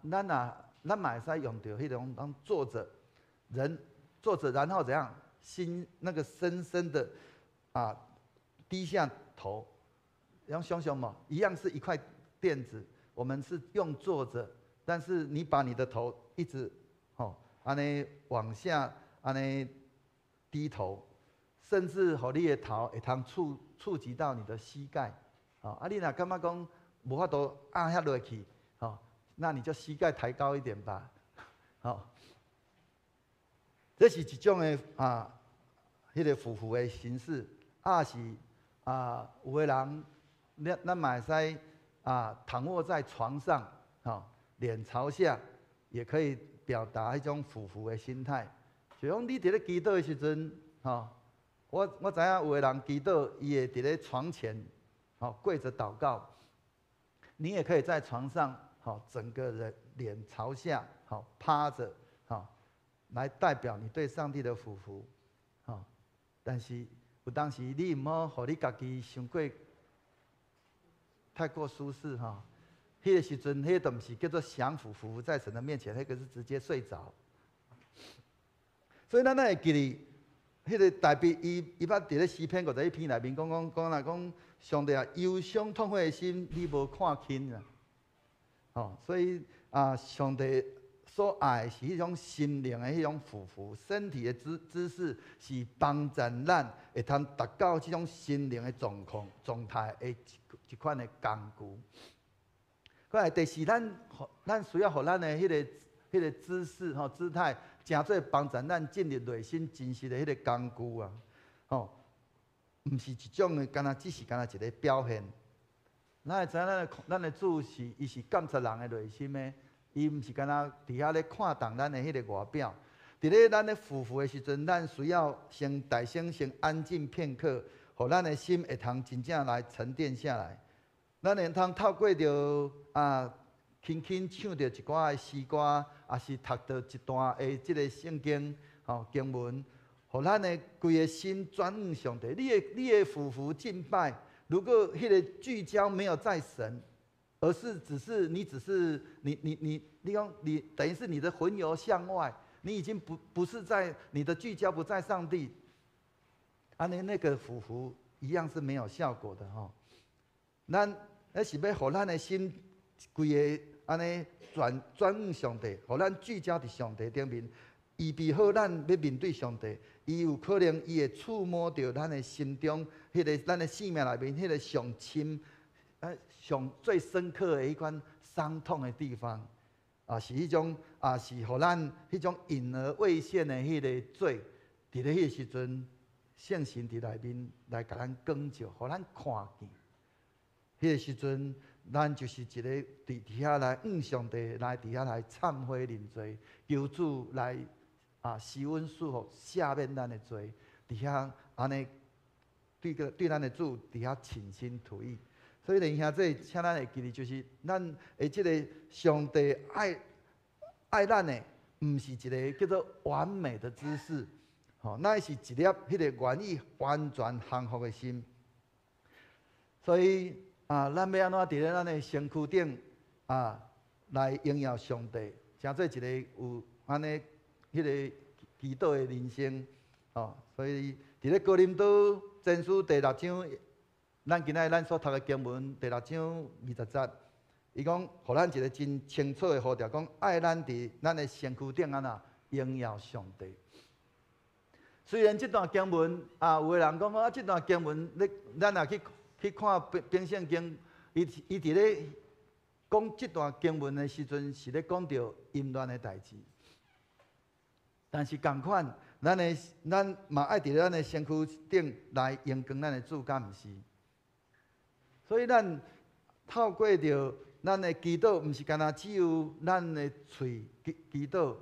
咱嘛會使用著彼種當坐著，人坐著，然後怎樣？心那個深深的啊低下頭，然後想想嘛，一樣是一塊墊子，我們是用坐著，但是你把你的頭一直吼，按呢往下，按呢低頭，甚至予你的頭會通觸及到你的膝蓋，啊，你若感覺講無法度按遐落去，吼，那你就膝蓋抬高一點吧，吼，這是一種的啊，彼個俯伏的形式，抑是啊，有的人，咱嘛會使啊，躺臥在床上，吼，臉朝下，也可以表達彼種俯伏的心態。就講你佇咧祈禱的時陣，吼，我知影有的人祈禱，伊會佇咧床前，吼，跪著禱告。你也可以在床上，吼，整個人臉朝下，吼，趴著，吼，來代表你對上帝的俯伏，吼。但是有當時你毋好予你家己傷過太過舒適哈。彼個時陣，彼個毋是叫做降服、俯伏在神的面前，彼個是直接睡着。所以咱會記得，彼個大衛伊捌佇咧詩篇51篇內面講講講啦，講上帝啊，憂傷痛悔的心，你無看輕啊。吼，所以啊，上帝所愛的是彼種心靈的彼種俯伏，身體的姿勢是幫助咱會通達到這種心靈的狀況狀態的一款的工具。閣來第四，咱需要予咱的彼個姿勢吼姿態，成做幫助咱進入內心真實的彼個工具啊！吼，毋是一種的，敢若只是敢若一个表現。咱會知影咱的主是伊是監察人的內心的，伊毋是敢若佇遐咧看重咱的彼个外表。佇咧咱咧俯伏的時陣，咱需要先大聲先安靜片刻，予咱的心會通真正來沉澱下來。咱會通透過著啊，輕輕唱著一寡的詩歌，抑是讀著一段的這个聖經吼經文，予咱的規个心轉向上帝。你的俯伏敬拜，如果彼个聚焦沒有在神，而是只是你只是你你你你講你等於是你的魂遊向外，你已經不是在你的聚焦不在上帝，按呢那個俯伏一樣是沒有效果的吼。咱彼是欲予咱的心規个按呢轉轉向上帝，予咱聚焦佇上帝頂面，預備好咱欲面對上帝。伊有可能伊會觸摸著咱的心中，彼个咱的生命內面，彼个上深、上最深刻的彼款傷痛的地方，啊，是彼種，啊，是予咱彼種隱而未現的彼个罪，佇咧彼个時陣，聖神佇內面來共咱光照，予咱看見。彼个時陣，咱就是一个佇遐來向上帝來佇遐來懺悔認罪，求主來施恩賜福赦免咱的罪，佇遐按呢對個對咱的主佇遐傾心吐意。所以，弟兄姊，請咱會記得，就是咱的這个上帝愛愛咱的，毋是一个叫做完美的姿勢，吼，乃是一粒彼个願意完全降服的心。所以啊，咱欲按怎佇咧咱的身軀頂啊來榮耀上帝，成做一个有按呢彼个祈禱的人生，吼。所以佇咧哥林多前書第六章，咱今仔日咱所讀的經文第六章20節，伊講，予咱一个真清楚的呼召，講愛咱佇咱的身軀頂按怎榮耀上帝。雖然這段經文啊，有的人講啊，這段經文你咱若去去看本本聖經，伊伊佇咧講這段經文的時陣，是咧講著淫亂的代誌。但是仝款，咱的咱嘛愛佇咱的身軀頂來榮光咱的主，敢毋是？所以咱透過著咱的祈禱，毋是干焦只有咱的喙祈祈禱，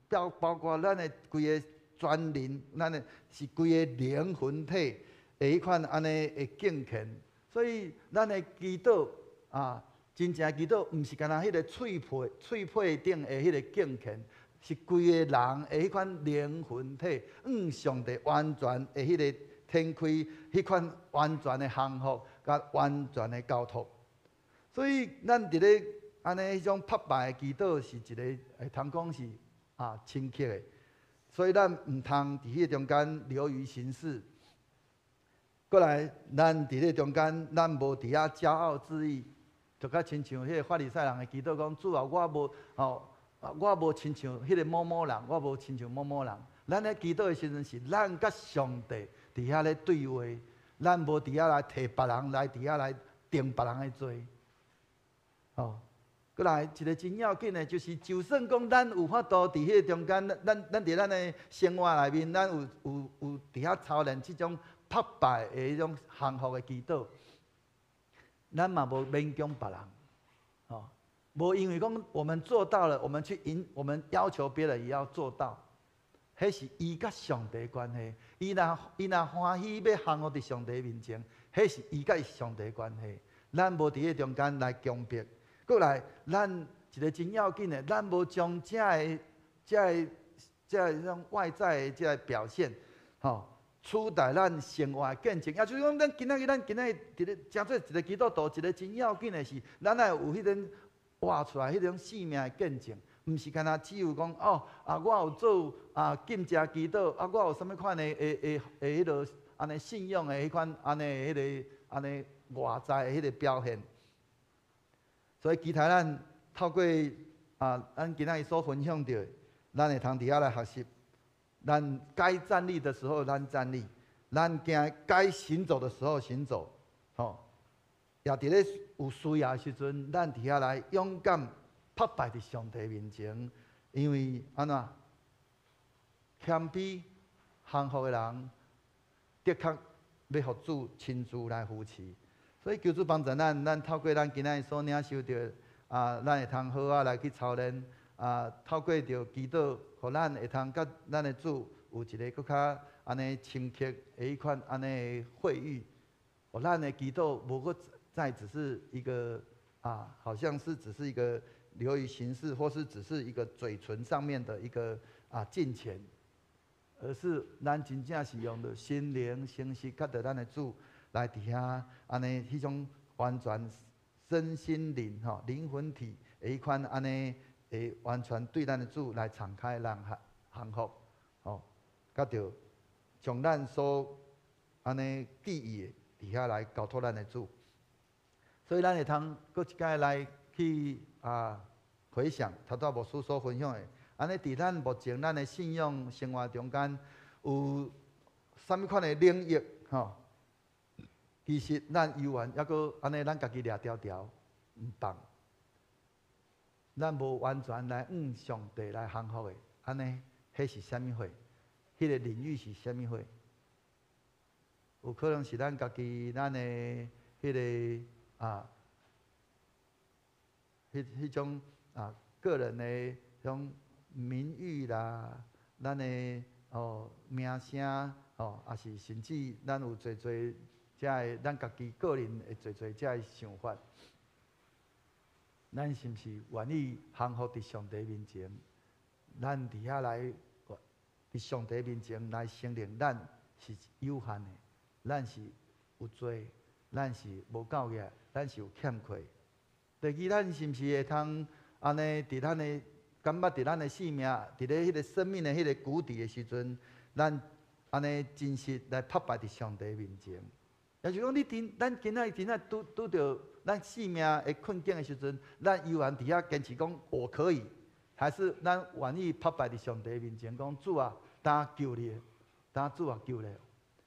包包括咱的規个全人，咱的是規个靈魂體的彼款按呢的敬虔。所以咱的祈禱啊，真正祈禱，毋是干焦彼个喙皮喙皮頂的彼个敬虔，是規个人的彼款靈魂體，向上帝完全的彼个展開，彼款完全的降服，佮完全的交託。所以咱佇咧按呢彼種拍敗的祈禱是一个會通講是啊深刻的。所以咱毋通佇彼个中間流於形式。過來，咱佇咧中間，咱無佇遐驕傲自義，就較親像彼个法利賽人的祈禱講：主啊，我無吼，我無親像彼个某某人，我無親像某某人。咱咧祈禱的時陣是咱佮上帝佇遐咧對話，咱無佇遐來提別人來佇遐來定別人的罪。吼，過來一个真要緊的，就是就算講咱有法度佇彼个中間，咱咱佇咱的生活內面，咱有有有佇遐操練這種拍敗的彼種降服的祈禱，咱嘛無勉強別人，吼，無因為講我們做到了，我們去引，我們要求別人也要做到，彼是伊佮上帝關係。伊若伊若歡喜欲降服佇上帝面前，彼是伊佮上帝關係。咱無佇彼中間來強迫。過來，咱一个真要緊的，咱無將這个、這个、這个種外在的這个表現，吼，取代咱生活的見證。也就是講，咱今仔日，咱今仔日佇咧成做一个基督徒，一个真要緊的是，咱愛有彼種活出來彼種生命的見證，毋是干焦只有講哦啊，我有做啊禁食祈禱啊，我有啥物款的的的的彼落按呢信仰的彼款按呢彼个按呢外在的彼个表現。所以期待咱透過啊，咱今仔日所分享著，咱會通佇遐來學習。咱該站立的時候，咱站立；咱行該行走的時候行走，吼。也佇咧有需要的時陣，咱佇遐來勇敢拍敗佇上帝面前，因為按怎謙卑降服的人，的確欲予主親自來扶持。所以求主幫助咱，咱透過咱今仔日所領受著啊，咱會通好好來去操練啊，透過著祈禱，予咱會通佮咱的主有一个閣較按呢深刻的彼款按呢的會遇，予咱的祈禱無閣再只是一個啊，好像是只是一個流於形式，或是只是一個嘴唇上面的一個啊敬虔，而是咱真正是用著心靈誠實，佮著咱的主來佇遐按呢彼種完全身心靈吼靈魂體的彼款按呢會完全對咱的主來敞開來降服，吼，佮著將咱所按呢記憶的佇遐來交託咱的主，所以咱會通閣一擺來去啊。回想頭拄牧師所分享的，按呢佇咱目前咱的信仰生活中間，有啥物款的領域吼？其實咱猶原猶閣按呢，咱家己掠牢牢毋放，咱無完全來向上帝來降服的，按呢，彼是啥物貨？彼個領域是啥物貨？有可能是咱家己咱的彼個啊，彼彼種啊個人的彼種名譽啦，咱的哦名聲哦，抑是甚至咱有濟濟遮的咱家己個人的濟濟遮的想法，咱是毋是願意降服佇上帝面前？咱佇遐來佇上帝面前來承認，咱是有限的，咱是有罪，咱是無夠額，咱是有欠缺。第二，咱是毋是會通按呢？佇咱的感覺，佇咱的生命，佇咧彼個生命的彼個谷底的時陣，咱按呢真實來拍敗佇上帝面前。也就是講，你真咱今仔真正拄拄著咱生命的困境的時陣，咱猶原佇遐堅持講我可以，還是咱願意拍敗佇上帝面前講主啊，當求你，當主啊求你。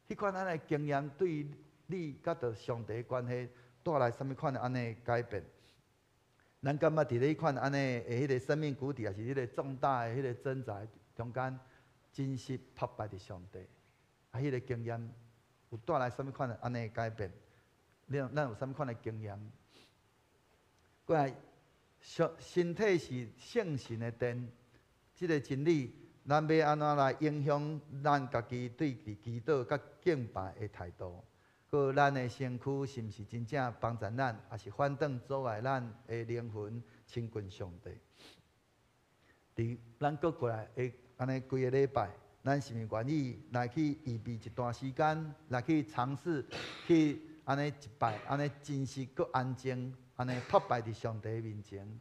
彼款按呢經驗對你佮著上帝關係帶來啥物款的按呢改變？咱感覺佇咧彼款按呢的彼個生命谷底，抑是彼個重大的彼個掙扎中間，真實拍敗佇上帝，啊，彼個經驗有帶來啥物款的按呢改變？你咱有啥物款的經驗？過來，身身體是聖神的殿，這個真理，咱欲按怎來影響咱家己對佇祈禱佮敬拜的態度？閣咱的身軀是毋是真正幫助咱，抑是反轉阻礙咱的靈魂親近上帝？佇咱閣過來的按呢幾个禮拜，咱是毋是願意來去預備一段時間，來去嘗試去按呢一擺，按呢真實閣安靜，按呢拍敗佇上帝面前？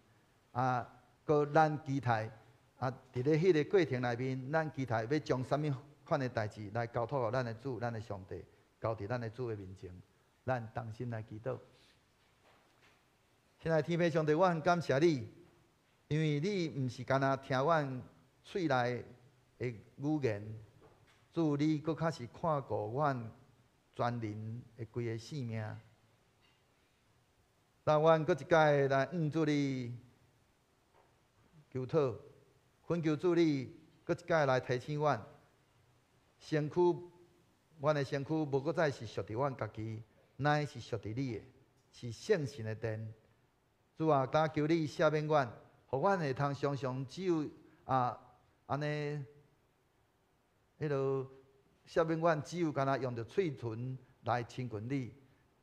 啊，閣咱期待啊，佇咧彼个過程內面，咱期待欲將啥物款的代誌來交託予咱的主、咱的上帝，交佇咱的主的面前，咱同心來祈禱。親愛的天父上帝，我很感謝你，因為你毋是干焦聽阮喙內的語言，主你閣較是看顧阮全人的規个性命。讓阮閣一擺來向主你求討，懇求主你閣一擺來提醒阮，身軀，阮的身軀無閣再是屬佇阮家己，乃是屬佇你的，是聖神的殿。主啊，懇求你赦免阮，予阮會通常常只有啊，按呢，彼落赦免阮，只有干焦用著喙唇來親近你，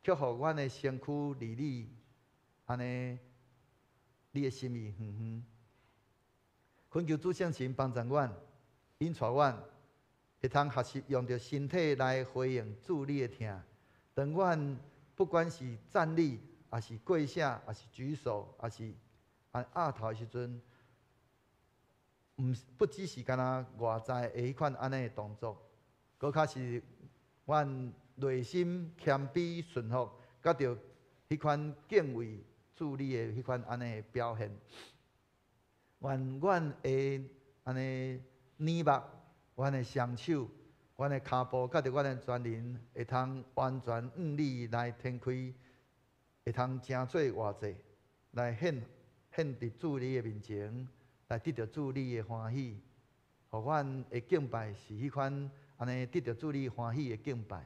卻予阮的身軀離你按呢，你的心意遠遠。懇求主聖神幫助阮，引帶阮，會通學習用著身體來回應主你的疼。當阮不管是站立，抑是跪下，抑是舉手，抑是按額頭的時陣，毋不只是干焦外在的彼款按呢的動作，閣較是阮內心謙卑順服，佮著彼款敬畏主你的彼款按呢的表現。願阮的按呢耳目，阮的雙手，阮的跤步，佮著阮的全人，會通完全向你來展開，會通成做活祭，來獻獻佇主你的面前，來得著主你的歡喜。予阮的敬拜是彼款按呢得著主你歡喜的敬拜。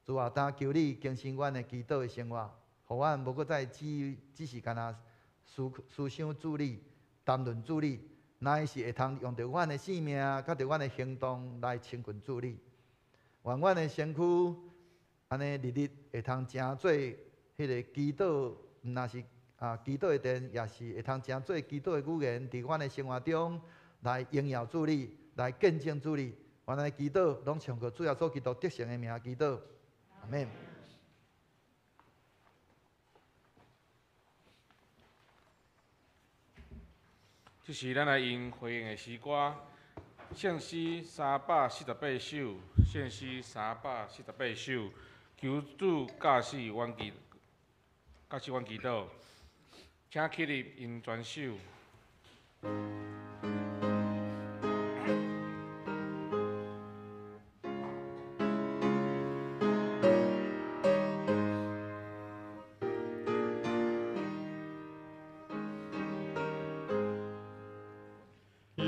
主啊，懇求你更新阮的祈禱的生活，予阮無閣再只只是干焦思思想主你，談論主你，乃是會通用著阮的生命，佮著阮的行動來親近主你。願阮的身軀按呢日日會通成做彼个祈禱，毋若是啊祈禱的殿，也是會通成做祈禱的語言，佇阮的生活中來榮耀主你，來見證主你。阮的祈禱攏奉靠主耶穌基督得勝的名祈禱，阿們。這時，咱來用回應的詩歌，聖詩348首，聖詩348首，求主教示阮祈，教示阮祈禱。請起立，𪜶全守。求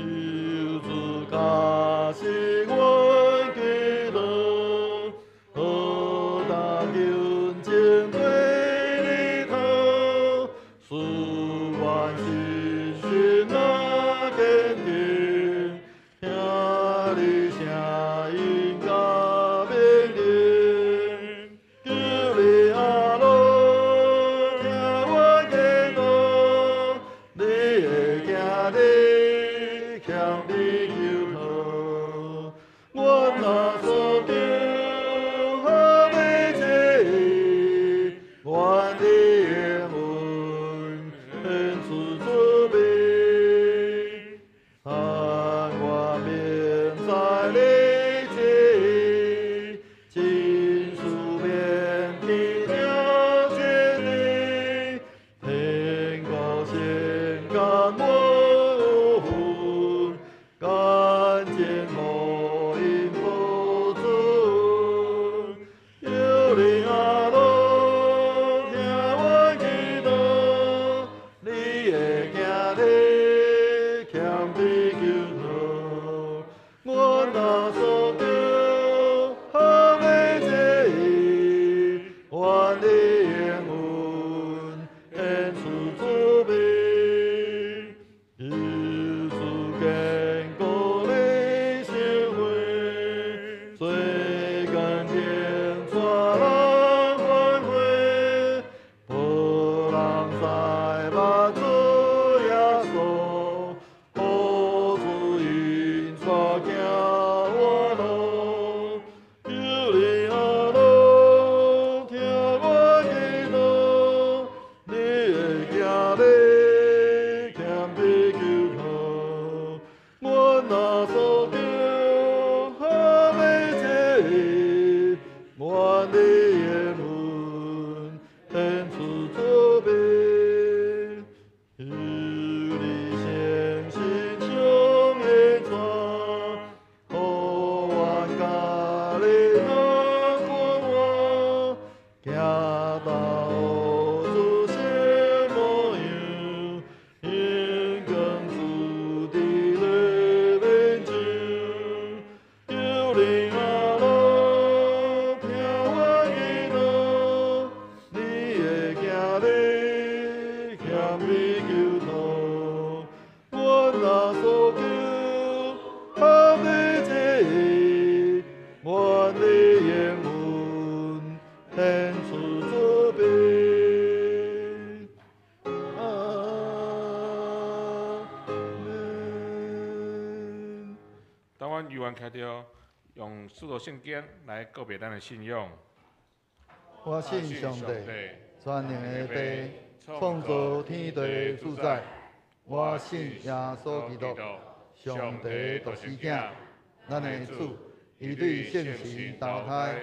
主加持阮祈禱，何大求情對你討，使阮信心若堅定，聽你聲音佮命令，求你阿樂聽阮祈禱，你的囝兒向你求討，阮若所求合你旨意，願你應允，顯出慈悲。但我明知你旨意，真事免去了真理，天國先甘我有份，感情予𪜶保存。求你阿樂聽阮祈禱，你的囝兒謙卑求討，阮若所求合你旨意，願你應允，顯出慈悲。求主堅固你心扉，做工定帶人反悔，無人知捌主耶穌，予主引帶行活路。求你阿樂聽阮祈禱，你的囝兒謙卑求討，阮若所求合你旨意，願你應允，顯出慈悲。求你誠心將的帶，予阮佮你來關懷，行到主新模樣，榮光主佇裏面上。求你阿樂聽阮祈禱，你的囝兒謙卑求討，阮若所求合你旨意，願你應允，顯出慈悲。阿們。當阮猶原徛著，用使徒聖經來告白咱的信仰。我信上帝，全能的父，創造天地主宰。我信耶穌基督，上帝獨生子，咱的主，伊對聖神投胎，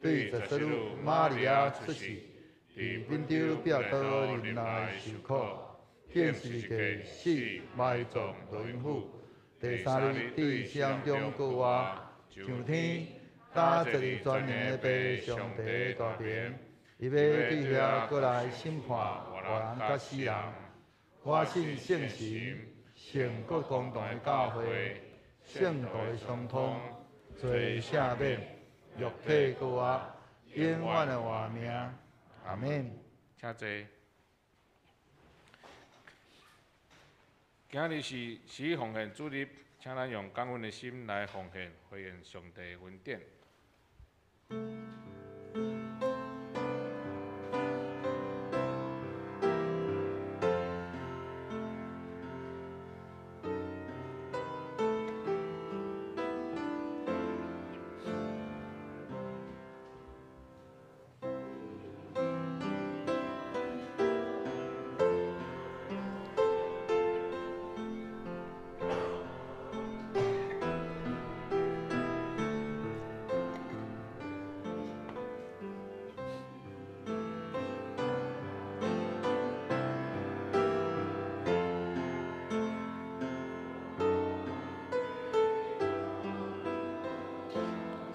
對十四女瑪利亞出世，佇本丟彼拉多忍耐受苦，釘十字架死埋葬落陰府，第三日佇死人中復活，上天，搭坐佇全能的父上帝大爿，伊欲對遐閣來審判活人佮死人。我信聖神，聖國公同的教會，聖徒的相通，罪赦免，肉體復活，永遠的活命。阿們。請坐。今日是十一奉獻主日，請咱用感恩的心來奉獻，回應上帝的恩典。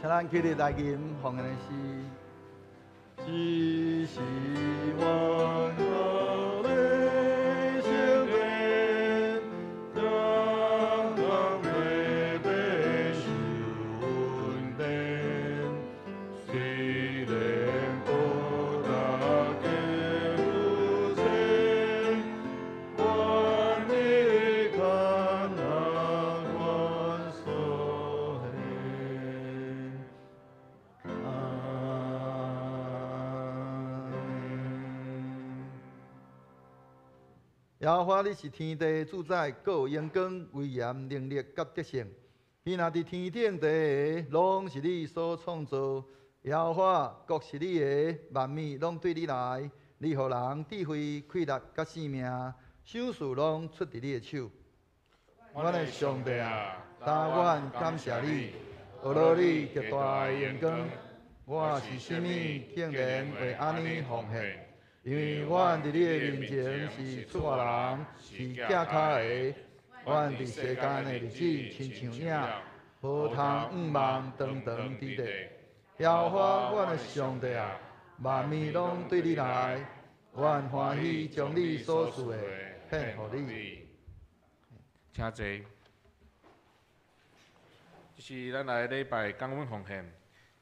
請咱起立來吟奉獻的詩。只是阮家的聖殿，天空白白受恩典，雖然無大家有錢，願意看那阮所獻。阿們。耶和華，你是天地主宰，閣有榮光、威嚴、能力佮得勝。彼若佇天頂地的，攏是你所創造。耶和華，國是你的，萬物攏對你來。你予人智慧、氣力佮性命，賞賜攏出佇你的手。阮的上帝啊，但阮感謝你，學了你極大的榮光。我是啥物，竟然會按呢奉獻？因為阮佇你的面前是出外人，是寄跤的。阮佇世間的日子親像影，無通向望長長之地。耶和華，阮的上帝啊，萬物攏對你來，阮歡喜將你所賜的獻予你。請坐。這是咱來禮拜感恩奉獻，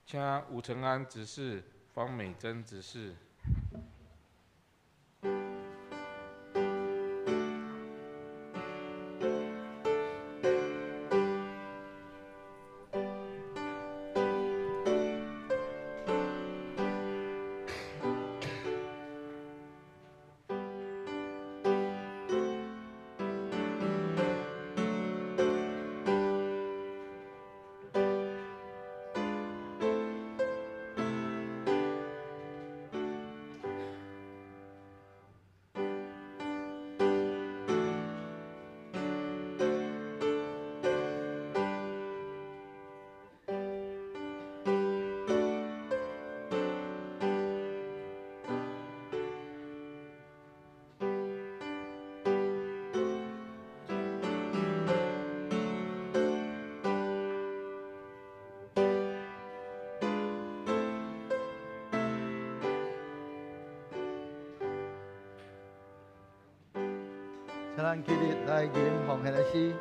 請吳承安執事、方美珍執事。請咱起立來吟奉獻的詩。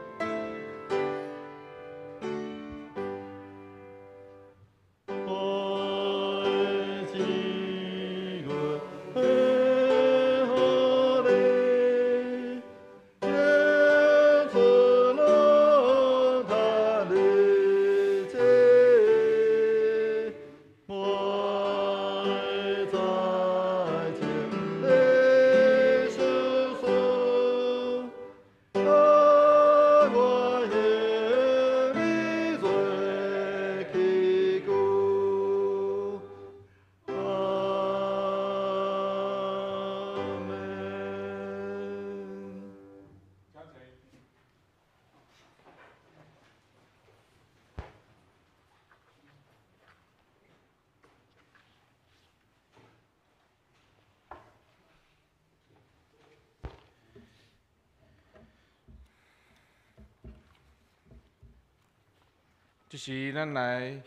這時，咱來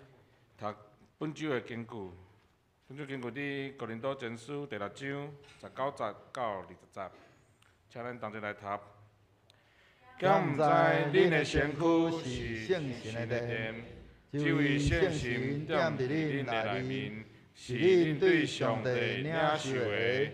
讀本周的經句。本周經句佇哥林多前書第六章19節到20節，請咱同齊來讀。敢毋知恁的身軀是聖神的殿，這位聖神踮佇恁的內面，是恁對上帝領受的。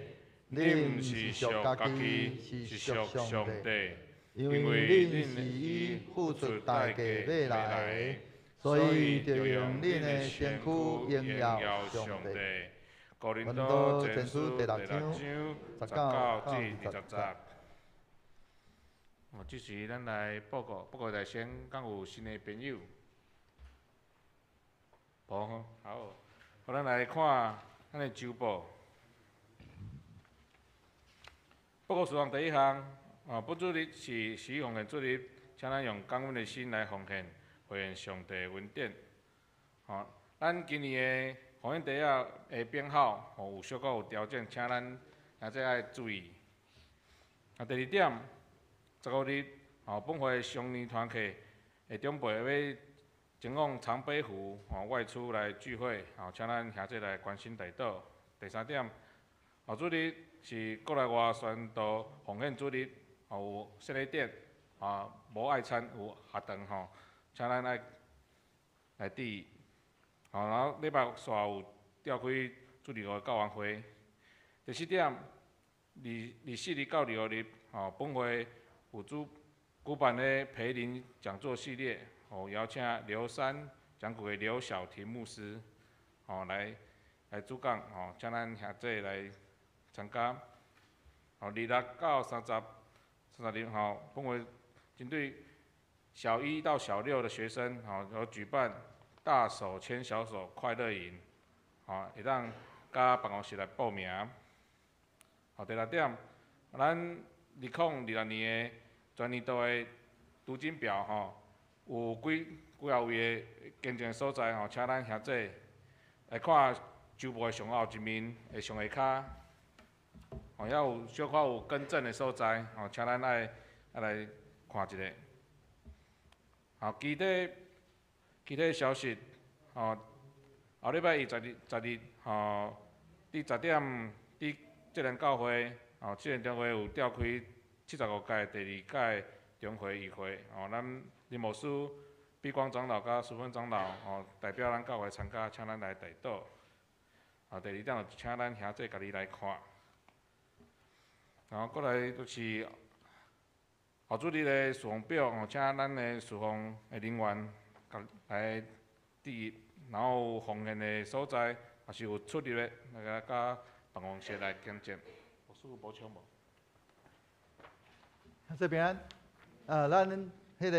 恁毋是屬家己，是屬上帝，因為恁是以付出代價買來的。所以，著用恁的身軀榮耀上帝。哥林多前書第六章19至20節。哦，這時咱來報告，報告大先，敢有新的朋友？無吼，好，好，咱來看咱的週報。報告事項第一項，啊，本主日是十一奉獻主日，請咱用感恩的心來奉獻。回應上帝恩典。吼，咱今年的奉獻袋仔的編號，吼有小可有調整，請咱也這愛注意。啊，第二點，15日，吼，本會雙年團契的長輩欲前往长滨湖吼外出来聚会，吼，请咱兄弟来关心代祷。第三点，后主日是国内外宣道奉献主日，吼有献礼典，啊，无爱餐有学堂吼，请咱爱来注意。吼，然后礼拜煞有召开主日学教员会。第四点，24日到25日，吼，本会有举办的培灵讲座系列，吼，邀请刘山讲古的刘小婷牧师，吼，来主讲，吼，请咱兄弟来参加。吼，26到30日，吼，本会针对小一到小六的学生，吼，有举办大手牵小手快乐营，吼，会当佮办公室来报名。好，第六点，咱2026年的全年度的读经表吼，有几几仔位的见证所在吼，请咱兄弟来看周报的上后一面的上下跤，吼，遐有小可有更正的所在，吼，请咱爱来看一下。好，其他消息，吼，后礼拜一10日，吼，伫10点，伫这间教会，吼，这间中会有召开75届第二届中会议会，吼，咱林牧师、毕光长老佮淑芬长老，吼，代表咱教会参加，请咱来代祷。啊，第二点就请咱兄弟家己来看。然后过来就是后主日的事奉表，吼，请咱的事奉的人员来注意，然后奉献的所在，也是有出入的，来佮办公室来更正。牧师有补充无？这边，咱彼个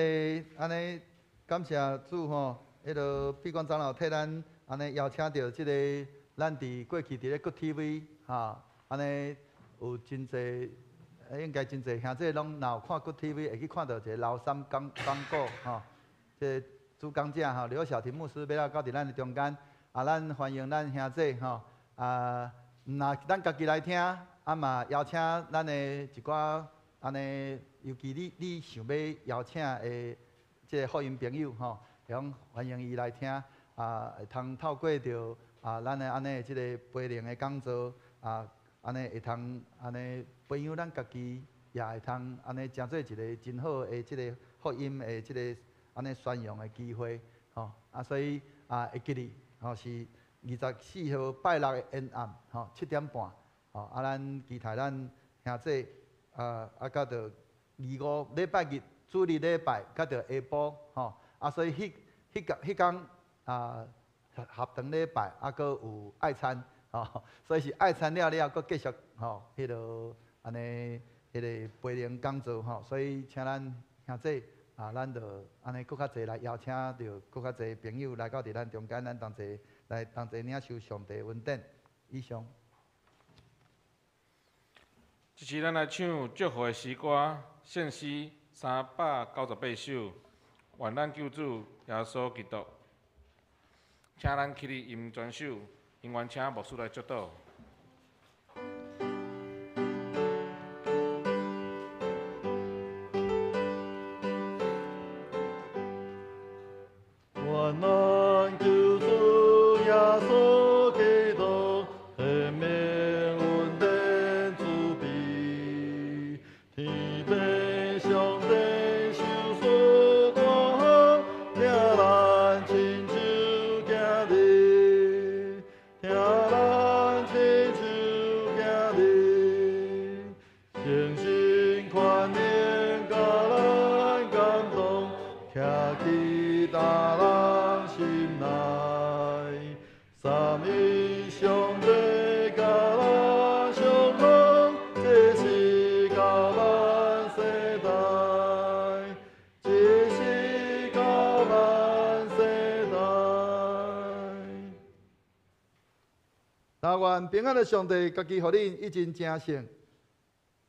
按呢，感谢主吼，彼个毕光长老替咱按呢邀请著这个，咱伫过去伫咧 Good TV 哈，按呢有真济，应该真济兄弟拢若有看 Good TV，会去看到一个刘三讲讲古吼，这个主讲者吼刘小婷牧师欲来到伫咱的中间，啊，咱欢迎咱兄弟吼，啊，毋若咱家己来听，啊嘛邀请咱的一寡按呢，尤其你想欲邀请的这个福音朋友吼，会讲欢迎伊来听，啊，会通透过著啊，咱的按呢这个培灵的讲座啊，按呢会通按呢培养咱家己，也会通按呢成做一个真好的这个福音的这个按呢宣扬的机会，吼啊，所以啊会记得吼是24号拜六的晚暗，吼7点半，吼啊，咱期待咱兄弟啊，佮著25礼拜日主日礼拜，佮著下晡，吼啊，所以彼彼工彼工啊，合堂礼拜，啊，阁有爱餐，吼，所以是爱餐了了，阁继续吼，彼落按呢，彼个培灵讲座吼，所以请咱兄弟啊，咱就按呢阁较济来邀请著阁较济朋友来到伫咱中间，咱同齐来同齐领受上帝恩典。以上。这次咱来唱祝福的诗歌，圣诗398首，愿咱救主耶稣基督，请咱起立吟全首，音乐请牧师来祝祷。愿咱救主耶稣基督显明恩典慈悲，天父上帝受赐大福，听咱亲手行日，听咱亲手行日，诚心宽怜共咱感动，徛起大人心内，三一上帝共咱相通，这是到万世代，这是到万世代。但愿平安的上帝，家己予恁一真成圣，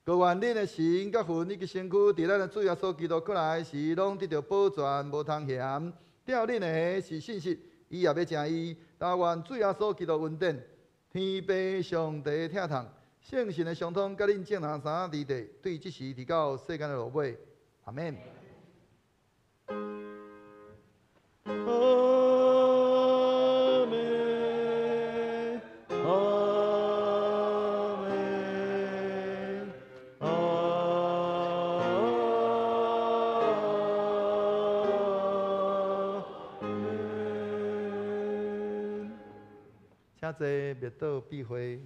阁愿恁的神佮魂以及身躯，伫咱的主耶稣基督过来时，拢得著保全，无通嫌。疼恁的是信实，伊也欲成伊。但愿主耶稣基督恩典、天父上帝疼痛、圣神的相通，佮恁众人三伫地，对这时直到世间的落尾。阿免。阿請坐默禱閉會。